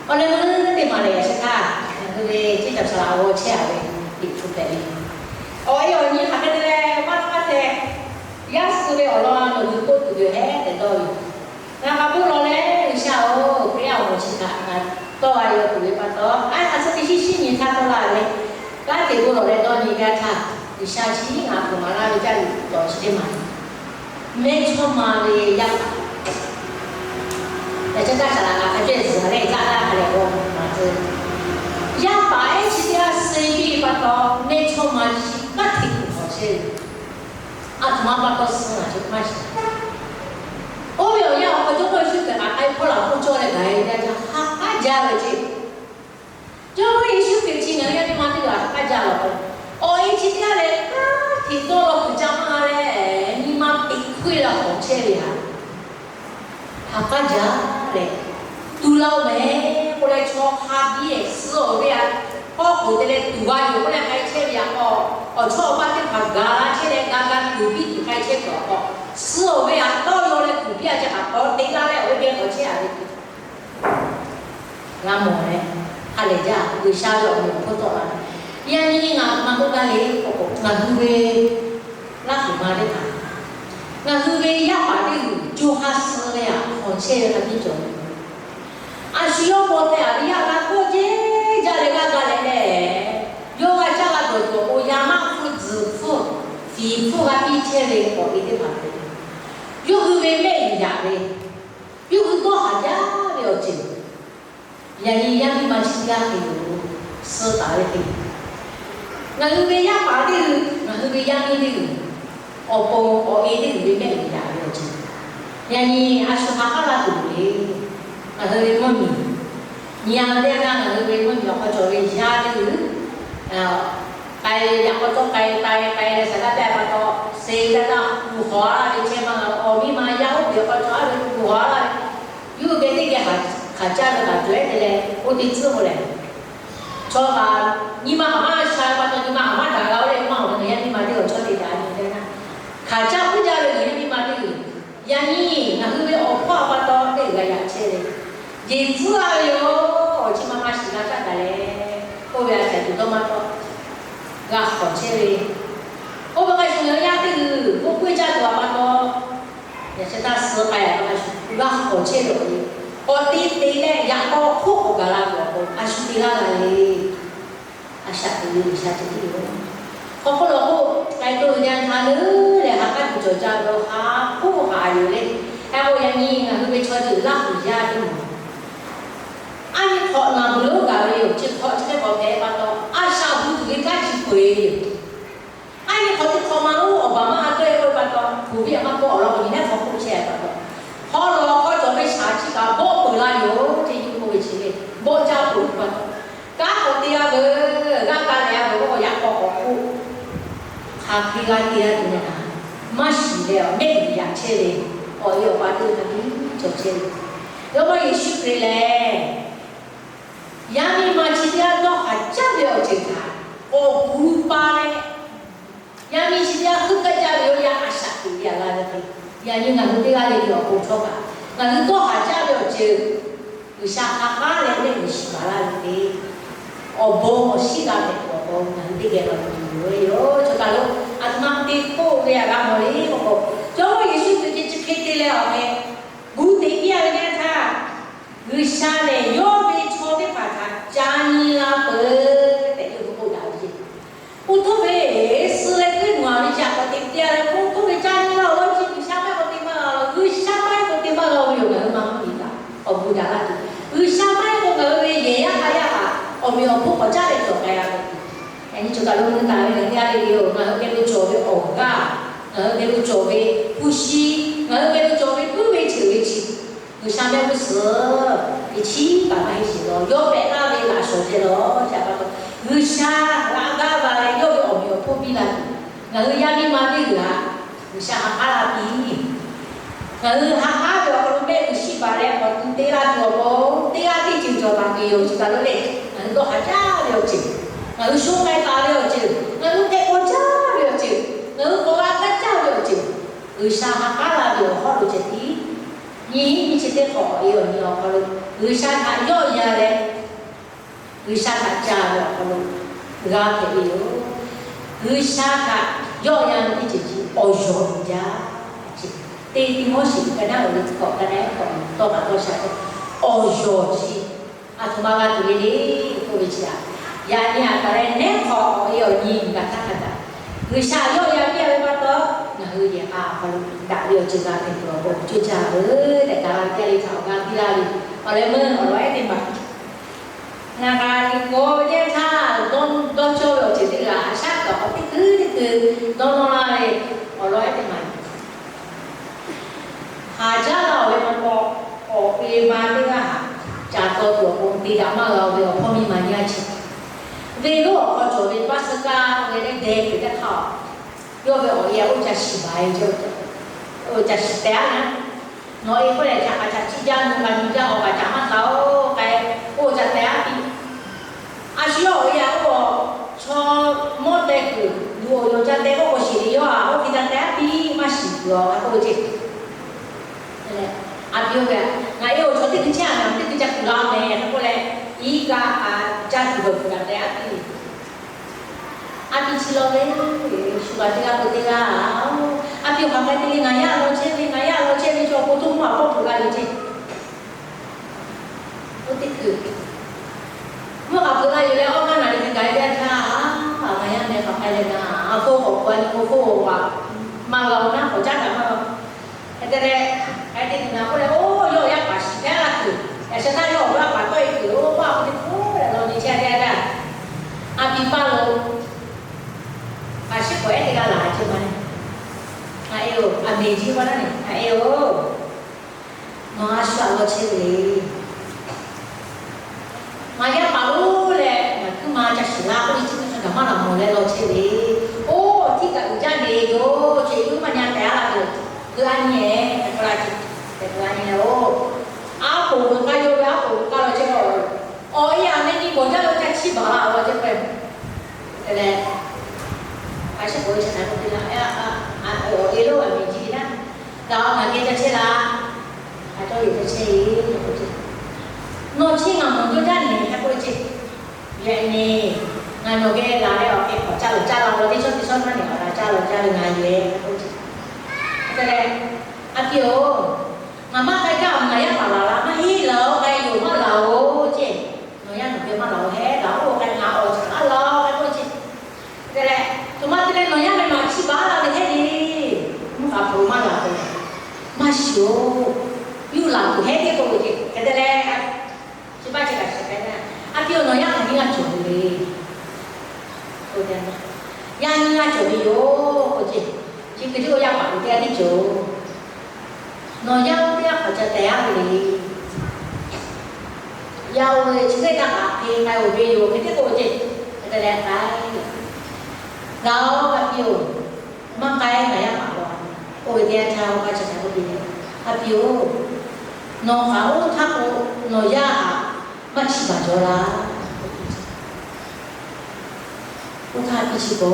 Awˬ leh meuˇ teˇ maˬ lehˬ, yaꞈ sheh htaˇ ngaˬ hui ve ceˇ caˬ saˍ laꞈ g'aw chehˇ a ve Liꞈ hpu hpehꞈ ve, awˬ e awˬ nyi hk'aˬ hk'e te leh maˇ maˇ hpehꞈ, yaˇ suh ve awˬ lawn nawˬ hui k'oˆ tuˬ ve hehˉ tehꞈ dawˇ ve yoˬ. Ngaˬ kaꞈ bon lawˬ leh G'uiˬsha-oˬ, Hkriꞈ yaˇ awˬ moˍ chi htaꞈ ngaˬ tawˇ a yaw tuˬ ve pa taw, a a tcuh teˇ shinˉ shinˉ nyi htaˇ tawˇ laˇ ve, kanˉ te bon lawˬ leh dawˇ nyi gaˇ htaˇ, G'uiˬsha chi ngaˬ htoꞈ ma laˇ ve jaˇ ve tuˬ tawˬ chi teˇ maˬ, mehˇchawˇma ve yaˇ paˍ, yaꞈ chehˇ taˇ shaˍ laꞈ kaꞈ hk'a cehˇ zuhˬ leh caˇ taˇ hk'a lehˬ g'aw maˍ tcuh. Yaˇ paˍ ehˉ chi teˇ g'aˇ suh piˇ ve pa taw, mehˇchawˇma chi kanˉ te tuˬ hawˬ chehˇ ve, a htoꞈ ma pa taw suh laˬ chi maˇ shiˍ. Oˇ ve awˬ yanˇ awˬ hk'aw Jawˇmawˇ Yeˍsuˆ Hkriꞈ kaꞈ k'ai hpawˇ laˬ hk'oˆ cawˇ leh gaˬ e ve teˇ yanˇ htaˇ, ha k'aˉ jaˇ ve ceˇ. Jawˇmawˇ Yeˍsuˆ Hkriꞈ chi ngaˬ hui yaˇ miˇ ma teˇ g'aˇ ha k'aˉ jaˇ laˬ k'o, awˬ e chi teˇ g'aˇ leh kanˉ te dawˇ law kuiˬ ca maˇ g'a leh, nyi ma teꞈ hk'oˆ e la hawˬ chehˇ ve htaꞈ ha k'aˉ jaˇ leh, tuˬ la-oˬ mehˍ k'oˆ leh, chaw hk'a biˇ suh awˬ ve htaꞈ hawˉ k'oˍ te leh tuˬ g'a yoˬ k'oˆ leh k'ai chehˇ ve htaꞈ k'aw, awˬ chawˇ awˬ paˇ teˇ hpaˍ gaˬ la chehˇ leh, g'a g'a tuˬ biˇ tuˬ k'ai chehˇ tuˬ awˬ k'aw, suh awˬ ve htaꞈ dawˇ law leh tuˬ biˇ a ceh htaꞈ k'awꞈ te laˇ leh awˬ ve geh k'awꞈ chehˇ a ve tuˬ g'a mawˬ leh, ha lehˬ jaˇ G'uiˬsha ve awˬ meꞈ awˬ hponˇ tawˆ la ve. Yaꞈ nyi ngaˬ ma k'oˆ gaˇ le k'o, ngaˬ hui ve Laˇ huˍ ma teˇ hpaˍ, ngaˬ hui ve yaˇ paˍ teˇ g'uiˬ co ha suh ve htaꞈ hawˬ chehˇ ve hk'a biˇ cawˬ ve. A shu yawˇ paw teh a ve yaˇ g'a kawˆ jeˇ jaˇ leh g'aˇ ga leh leh, yawˇ g'a caˇ g'a dawˬ tuˬ awˬ pon yaˇ maˇ hpfuhˇ tzuhˬ hpfuhˇ, fiˍ hpfuhˇ g'a piˇ chehˇ ve awˬ e teˇ hpaˍ hpehꞈ ve. Yawˇ hui ve mehˆ g'uiˬ yaꞈ ve, yawˇ hui dawˇ haˍ jaˇ ve awˬ ceuˬ, yaꞈ nyi yaˇ miˇ ma chi g'aˇ hk'e yoˬ. Suh taˍ ve hk'e, ngaˬ hui ve yaˇ paˍ teˇ g'uiˬ, ngaˬ hui ve yaˇ miˇ teˇ g'uiˬ, awˬ pon awˬ e teˇ g'uiˬ ve mehˆ g'uiˬ yaꞈ ve awˬ ceuˬ, yaꞈ nyi a shu ha k'aˉ laˇ tuˬ le. Ngaˬ hui ve mvuhˇmiˬ, nyi a ve teˇ g'aˇ ngaˬ hui ve mvuhˇmiˬ awˬ hk'aw cawˬ ve yaˇ teˇ g'uiˬ k'ai, yaꞈ k'aw tawˇ k'ai k'ai k'ai leh saˍ laˇ pehˇ pa taw, suh ve teˇ g'aˇ kuˬ hawˬ a ve chehˇ ma, awˬ miˇ ma yaˇ oˇ ve awˬ hk'aw cawˬ a ve kuˬ hawˬ a la ve, yawˇ hui geh teˇ geh hk'aˬ caˇ ve hk'aˬ cawˬ ehˉ te leh oˇ teˇ tcuhˉ k'o lehˬ, chaw kaꞈ nyi ma hk'aˬ maˇ sha pa taw nyi ma hk'aˬ maˇ daꞈ g'a oˇ leh maˇ awˬ ve ngaˬ yaˇ miˇ ma teˇ g'uiˬ chaw te daꞈ nyi te na, hk'aˬ caˇ puiˉ jaˇ ve ngaˬ yaˇ miˇ ma teˇ g'uiˬ, yaꞈ nyi ngaˬ hui ve awˬ hpawˇ a pa taw teˇ g'uiˬ g'a yaꞈ chehˇ ve, jeˬ tcuhˉ a ve yoˬ. Awˬ chi ma ma shiˍ g'a caˇ taˍ leh, oˇ ve a shaˍ tuˬ dawˇ maˇ tawˆ g'a hawˬ chehˇ ve, oˇ ve k'a shuˍ ngaˬ hui yaˇ teˇ g'uiˬ k'oˆ k'oˆ e caˇ tuˬ a pa taw, yaꞈ sheh htaˇ suh k'ai a pa a shu g'a hawˬ chehˇ ve awˬ e, k'awꞈ te te leh yaꞈ k'aw hk'oˆ k'awꞈ gaˬ la tuˬ awˬ pon a shu te laˇ g'a le. A shaꞈ teꞈ ve G'uiˬsha ceh tiˉ yoˬ. Hk'aw hk'oˆ lo k'oˆ k'ai k'oˆ ve teˇ yanˇ htaˇ leuˉ lehˬ, ha k'aˉ tuˬ cawˬ jaˇ ve, ha hk'oˆ haꞈ yoˬ le. Hk'e k'o yaꞈ nyi ngaˬ hui ve chaw ceuˬ Laˇ huˍ yaˇ teˇ moˍ, a nyi hk'awꞈ naˬ beuˬ lonˉ gaˬ ve yoˬ. Chi hk'awꞈ chi teˇ hk'awꞈ hpehꞈ pa taw, a shaꞈ hu tuˬ ve kanˉ chi peu-eˬ ve yoˬ. A nyi hk'awꞈ teˇ hk'awꞈ ma lonˉ awˬ baˬ maˇ a tawˆ e k'oˆ ve pa taw, hpu viˉ a maˇ kawˆ awˬ lawn k'o nyi lehˉ hk'aw k'oˆ chehˇ pa taw, hk'aw lawˬ hk'aw cawˬ ve shaˍ chi kaꞈ bawˆ peuˬ la yoˬ. Chi nyi k'oˆ ve chi ve bawˆ jaˇ peuˬ ve pa taw, kanˉ k'awꞈ te g'a veuˬ, g'aˇ ka leh g'a veuˬ k'oˆ k'o, yaꞈ k'aw k'awꞈ k'oˆ, hk'aˬ hk'e g'a te g'a tuˬ leh kaꞈ maˇ shiˍ leh, mehˆ g'uiˬ yaꞈ chehˇ ve awˬ e awˬ pa teˇ hpaˍ tiˉ cawˬ chehˇ ve. Jawˇmawˇ Yeˍsuˆ Hkriꞈ lehˬ, yaˇ miˇ ma chi teˇ g'aˇ dawˇ haˍ jaˇ ve awˬ ceuˬ htaꞈ k'awꞈ gu pa leh, yaˇ miˇ chi yaˇ hkuiˉ kaˆ jaˇ ve yoˬ, yaˇ a shaꞈ teꞈ ve a g'a ve hk'e, yaꞈ nyi ngaˬ hui teˇ g'aˇ le le awˬ pon htawˇ kaꞈ ngaˬ hui dawˇ haˍ jaˇ ve awˬ ceuˬ, G'uiˬsha ha k'aˉ leh mehˆ g'uiˬ shiˍ baˬ laˇ ve hk'e, awˬ bon awˬ shinˉ g'a hpehꞈ tuˬ awˬ pon ngaˬ hui teˇ geh law tuˬ yoˬ ve yoˬ. Chaw kaˬ lo aˬ htoꞈ ma te k'oˆ ve a g'a mawˬ le k'o k'o, Jawˇmawˇ Yeˍsuˆ Hkriꞈ chi hk'e te leh awˬ hk'e gu teꞈ piˇ a ve teˇ yanˇ htaˇ, G'uiˬsha lehˬ yawˇ ve chaw teˇ hpaˍ htaꞈ ca nyi la peuˬ tehꞈ yawˇ hui k'oˆ daꞈ ve yoˬ. Oˇ htaˇ ve suh leh kuiˉ nuˬ a ve chi a k'awꞈ teꞈ piˇ a ve k'o, oˇ htaˇ ve ca nyi la awˬ lawn chi G'uiˬsha maˇ heˆ k'o te maˇ g'a, G'uiˬsha maˇ heˆ k'o te maˇ g'a ve yoˬ. Ngaˬ hui maˇ maˇ nyi kaꞈ awˬ bon daꞈ laˇ tuˬ, G'uiˬsha maˇ heˆ k'o ngaˬ hui ve yehˬ yaˇ k'a yaˇ kaꞈ awˬ meꞈ awˬ hponˇ k'awꞈ caˉ leh cawˬ k'ai a ve. Yaꞈ nyi chaw kaˬ lo mvuhˇ taˍ ve ngaˬ hui a ve yoˬ. Ngaˬ hui geh lo cawˬ ve awˬ g'aˇ, ngaˬ hui geh lo cawˬ ve hpu shi, ngaˬ hui geh lo cawˬ ve puiˉ ve ceuˬ ve chi G'uiˬsha mehˆ g'uˇ suhˍ ve chiˉ kaꞈ maˇ heˆ sheˍ lawˬ. Yawˇ pehꞈ laˇ ve laꞈ shawˍ ceh lawˬ. Chi a pa taw G'uiˬsha g'a gaˇ va leh yawˇ ve awˬ meꞈ awˬ hponˇ biˇ la tuˬ, ngaˬ hui yaˇ miˇ ma teˇ g'uiˬ htaꞈ G'uiˬsha ha k'aˉ la piˇ. Ngaˬ hui ha k'aˉ ve awˬ hk'aw lo mehˆ g'uiˬ shiˍ baˬ leh k'awꞈ tu te la tuˬ awˬ pon, teˇ g'aˇ teˇ ceuˬ cawˬ taˍ tuˬ yoˬ. Chi kaˬ lo lehˬ, ngaˬ hui dawˇ haˍ jaˇ ve awˬ ceuˬ, ngaˬ hui shonˇ k'ai taˍ ve awˬ ceuˬ, ngaˬ hui hpehꞈ paw jaˇ ve awˬ ceuˬ, ngaˬ hui k'awꞈ g'a kaˇ caˇ ve awˬ ceuˬ, G'uiˬsha ha k'aˉ la ve awˬ hawˉ lo ceh tiˉ nyi nyi chi teˇ hk'awꞈ awˬ e awˬ nyi awˬ hk'aw lo G'uiˬsha htaꞈ yawˆ yan leh, G'uiˬsha htaꞈ ca ve awˬ hk'aw lo g'a hpehꞈ ve yoˬ. G'uiˬsha htaꞈ yawˆ yan ve teˇ ceuˬ chi awˬ yawˬ uiˍ jaˇ. Chi te Tiˆmoˉseˍ ka naˉ uˍ ve hkawꞈ ka naˉ hkawꞈ tawˇ kaꞈ tawˇ sha tehꞈ, awˬ yawˬ chi aˬ htoꞈ ma g'a tuˬ ve le k'oˆ ve chi a, yaꞈ nyi a kaˬ leh nehˉ hk'awꞈ awˬ e awˬ nyi gaˬ htaˇ hk'a gaˬ, G'uiˬsha yawˆ yan piˇ a ve pa taw, ngaˬ hui yehˬ k'a awˬ hk'aw lo daꞈ ve awˬ ceuˬ g'a hpehꞈ tuˬ awˬ pon cuˇ caˇ veuˬ tehꞈ kaꞈ la ve teˇ g'aˇ le htaꞈ awˬ g'a piˇ laˇ ve, awˬ leh meuˇ awˬ lawn ehˉ teˇ maˬ Ngaˬ kaꞈ teꞈ k'o teˇ htaˇ dawˇ dawˇ cawˇ ve awˬ ceuˬ teˇ g'aˇ a shaˉ kaꞈ k'awꞈ teˇ kuiˉ teˇ kuiˉ dawˇ nawˇ laˇ ve awˬ lawn ehˉ teˇ maˬ yoˬ. Haˍ jaˇ laˇ oˬ ve pa taw, awˬ e ma teˇ g'aˇ haꞈ ca taw tuˬ awˬ pon te daꞈ maˇ g'a oˬ ve awˬ hpawˇ miˇ ma nyi a chi, venˇ lonˉ awˬ hk'aw cawˬ ve paˉ suh kaˇ ve leh deh kuiˬ teˇ hk'aˇ, yawˇ ve awˬ e a oˇ ca shiˍ baˬ ve, oˇ ca shiˍ tehꞈ a na. Nawˬ e k'oˆ leh ca kaꞈ ca ciˇ jaˇ, nu kaꞈ nu jaˇ, awˬ kaꞈ ca maˇ taˍ oˬ k'ai, oˇ ca tehꞈ a piˇ. A shu yawˇ awˬ e a oˇ chaw mawˇ teh kuiˬ luˬ awˬ yawˬ ca teh k'oˆ k'o shiˍ ve yoˬ. Oˇ hk'e ca tehꞈ a piˇ maˇ shiˍ kuiˬ awˬ k'oˆ ve ceˇ. A piˇ oˇ ve, ngaˬ e awˬ chaw teˇ hkui chehˇ a ngaˬ teˇ hkui ca kuiˬ la mehˍ k'oˆ leh, iˉ kaˆ a ca tuˬ dawˬ tuˬ kaꞈ tehꞈ a piˇ. A piˇ chi law ve, shu g'a teˇ g'aˇ k'o teˇ g'aˇ, a piˇ awˬ hk'aˬ k'ai te le, ngaˬ yaˇ law chehˇ ve, ngaˬ yaˇ law chehˇ ve chaw awˬ pon toˇ mvuhˇ a pawˆ peuˬ la yoˬ ceˇ. Oˇ teˇ hkui mvuhˇ hk'aˬ peuˬ la yoˬ leh, awˇ kaˇ naˬ le hkui gaˬ e teˇ yanˇ htaˇ, ngaˬ yaˇ meh hk'aˬ k'ai leh na, a hkoˇ k'awꞈ k'oꞈ a nyi k'o hk'oˆ a maˇ g'a oˬ naˉ k'awꞈ caˉ kaꞈ maˇ g'a. Hk'e te leh, hk'e te tuˬ na k'oˆ leh, oˇ yawˇ yaˇ paˍ shiˍ hpehˇ laˇ tuˬ, yaꞈ sheh htaˇ yawˇ awˬ g'aˇ paˍ tawˆ e tuˬ, oˇ maˇ k'oˆ teˇ hkui leh law nyi chehˇ a teˇ yanˇ htaˇ, a piˇ paˇ lo, a shiˉ k'awꞈ ehˉ teˇ g'aˇ laˬ a ceh ma le. Ngaˬ e oˬ, a meˍ jiˇ maˇ naˉ ne, ngaˬ e oˬ, nawˬ a shu a law chehˇ ve le. Ngaˬ yaˇ paˍ oˬ leh ngaˬ hkuiˉ ma ca shiˍ laˇ k'oˆ ve chi teˇ hk'a gaˬ maˇ laˬ mawˬ leh law chehˇ ve. Oˇ, tiˇ kaꞈ uiˍ jaˇ ve yoˬ. Chi uˉ maˇ nyi a tehꞈ a la ve, hui a nyi e, tehꞈ k'oˆ la ce, tehꞈ k'oˆ la nyi leh oˬ, a poˍ veuꞈ k'ai yoˬ ve, a poˍ veuꞈ k'ai law chehˇ ve. Awˬ e a meh nyi bawˬ jaˇ ve ca chiˇ baˬ la awˬ lawn ceh k'o, te leh, a shiˉ k'oꞈ e chi hk'aˬ k'oˆ te la, awˬ e lonˉ a meˍ jiˇ ve naˉ, daꞈ a ngaˬ geh ca chehˇ laˇ. A cawˇ yeˬ ca chehˇ e, nawˬ chehˇ ngaˬ mawˬ jaˇ jaˇ nyi hk'a k'oˆ ve ceˇ. Yaꞈ nyi, ngaˬ nawˬ geh laˬ leh awˬ hk'e k'awꞈ ca lawˬ ca la law teˇ chaw teˇ chaw maˇ nyi awˬ laˬ ca lawˬ ca ve ngaˬ yehˬ k'oˆ ve ceˇ. Te leh, a piˇ oˬ, ngaˬ maˇ k'ai kaˇ awˬ ngaˬ yaˇ paˍ laˬ la maˇ heˆ laˬ oˬ, k'ai yoˬ maˇ laˬ oˬ ceˇ. Nawˬ yaˇ nawˬ geh maˇ laˬ oˬ hehˉ laˬ oˬ, k'ai ngaˬ awˬ caˬ laˇ laˬ oˬ k'oˆ ve ceˇ. Te leh, to ma te leh nawˬ yaˇ meh maˬ chiˇ baˬ la ve hehˉ le. Mvuhˇ k'a hpu maˇ laˬ k'o, maˇ shiˍ oˬ, yuˇ laˬ tuˬ hehˉ le k'oˆ ve ceˇ. Hk'e te leh, chi baˆ chi kaꞈ shiˍ k'ai na, a piˇ oˬ nawˬ yaˇ hk'aˬ nyiˇ g'aˇ cawˬ ve le. Yaˇ nyiˇ g'aˇ cawˬ ve yoˬ k'oˆ ceˇ. Chi hk'e te k'o yaˇ paˍ uiˍ teˇ g'aˇ tiˉ cawˬ. Nawˬ yaˇ oˇ teˇ g'aˇ hk'aˬ ca tehꞈ a ve le. Yaˇ oˇ ve chi teˇ g'aˇ kaꞈ hk'e k'ai oˬ ve yoˬ hk'e te k'oˆ ceˇ. Hk'e te leh k'ai, ngaˬ oˇ a piˇ oˬ, maˇ k'ai ngaˬ yaˇ paˍ laˬ. Oˇ ve teˇ yanˇ htaˇ oˇ kaˇ chi hk'e k'oˆ piˇ le, a piˇ oˬ, nawˬ hk'aˬ oˇ htaˇ k'o, nawˬ yaˇ htaꞈ maˇ chiˇ baˬ jaw laˇ. Oˇ htaˇ a piˇ chi k'o,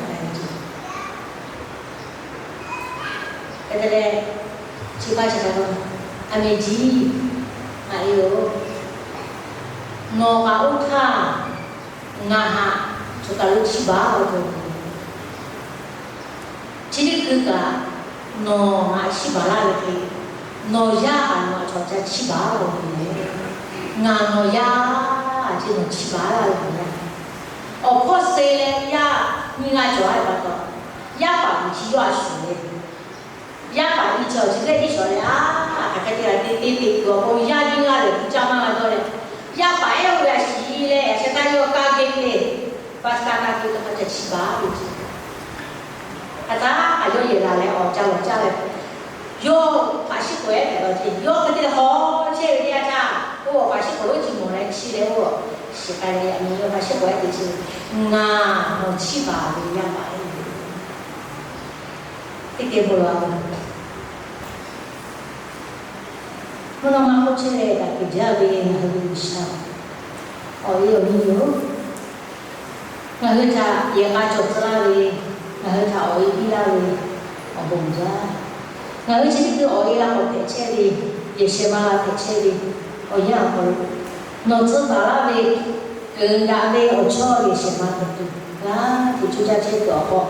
k'ai ve ceˇ. Hk'e leh, chi hk'a chi hk'a lo, a meh jiˇ, ngaˬ e yoˬ. Nawˬ kaꞈ oˇ htaˇ, ngaˬ haꞈ choˬ kaˬ lo chiˇ baˬ laˇ ve yoˬ. Chi teˇ hkui kaꞈ, nawˬ ngaˬ chiˇ baˬ laˇ ve hk'e, nawˬ yaˇ kaꞈ nawˬ chaw ca chiˇ baˬ laˇ ve yoˬ. Ngaˬ nawˬ yaˇ, chi nawˬ chiˇ baˬ laˇ ve yoˬ. Awˬ hkawˇ suh leh yaˇ nyiˇ g'aˇ cawˬ a ve pa taw, yaˇ paˍ miˬ chi yawˇ a shuˍ ve Yaˇ paˍ nyi chi awˬ chi teˇ iˉ shawˍ leh, a, hk'aˬ hk'e te leh te te te kuiˬ awˬ pon yaˇ nyiˇ g'aˇ lehˬ, hpu caˇ maˇ g'a dawˇ leh, yaˇ paˍ ehˉ oˇ ve a shiˍ leh, a sheh taˇ yawˇ kaˇ geh leh, pa taˇ kaˇ te taˇ hk'a ca chiˇ baˬ ve ce. Hk'aˬ htaˇ kaꞈ yawˇ yehˬ laˬ leh awˬ ca lawˬ caˇ leh, yawˇ hpaꞈ shiˉ k'oꞈ ehˉ hpehꞈ la ce. Yawˇ hk'e te leh haw chehˇ ve teˇ yanˇ htaˇ, oˇ hpaꞈ shiˉ k'oꞈ lo chi mawˬ leh chi leh oˇ shiˍ k'ai leh, yaꞈ nyi yawˇ hpaꞈ shiˉ k'oꞈ ehˉ te ce, Ngaˬ nawˬ chiˇ baˬ ve yaˇ paˍ ehˉ yoˬ. Teˇ geh bon lawˬ a. Mvuhˇ naw ma hk'oˆ chehˇ leh daꞈ kehˬ jaˇ ve ngaˬ hui ve G'uiˬsha, awˬ e awˬ nyi yoˬ. Ngaˬ hui htaꞈ yehˬ k'a cawˬ tcuh laˇ ve, ngaˬ hui htaꞈ awˬ e piˇ laˇ ve, awˬ bon jaˇ. Ngaˬ hui chi teˇ hkui awˬ e la k'awꞈ hpehꞈ chehˇ ve, yehˬ shehˍ ma la hpehꞈ chehˇ ve, awˬ yanˇ awˬ hk'aw lo nawˬ tcuh taˍ laˇ ve, keunˍ daꞈ ve awˬ chawˇ yehˬ shehˍ ma hpehꞈ tuˬ, g'a teꞈ coˇ caˇ chehˇ tuˬ awˬ hk'aw,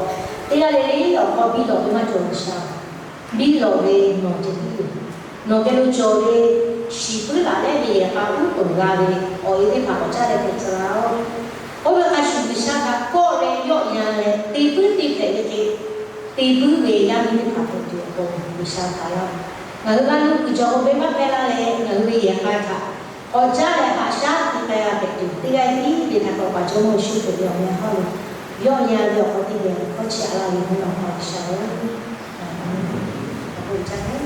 teˇ g'aˇ le le awˬ hk'aw biˇ lawꞈ ve maˇ cawˬ G'uiˬsha. Biˇ lawꞈ ve nawˬ ceh tiˉ yoˬ. Nawˬ geh lo cawˬ ve shiˍ puiˉ laꞈ lehˉ ve yehˬ k'a uˉ peunˍ g'a ve awˬ e teˇ hpaˍ k'awꞈ caˇ leh hpehꞈ tcuh laˇ-oˆ. Oˇ ve hk'a shuˍ G'uiˬsha htaꞈ kawˆ leh yawˆ yan leh te puiˉ te hpehꞈ ve hk'e, te puiˉ ve yaˇ miˇ teˇ hpaˍ hpehꞈ tuˬ awˬ pon G'uiˬsha htaꞈ laˇ. Ngaˬ hui g'a nuˇ kuiˬ cawˬ k'o venˇbaˆ hpehˇ laˇ leh, ngaˬ hui ve yehˬ k'a htaꞈ k'awꞈ caˇ leh haꞈ shaˉ te k'ai g'a hpehꞈ tuˬ, teˇ g'aˇ tiˉ ve htaꞈ k'awꞈ paˍ Jawˇmawˇ Yeˍsuˆ Hkriꞈ ve awˬ meh hawˉ lo yawˆ yan ve awˬ hk'aw teˇ geh hkawˇ chiˇ aꞈ laˇ ve mvuhˇ naw ma G'uiˬsha-oˬ, awˬ bon uiˍ jaˇ ve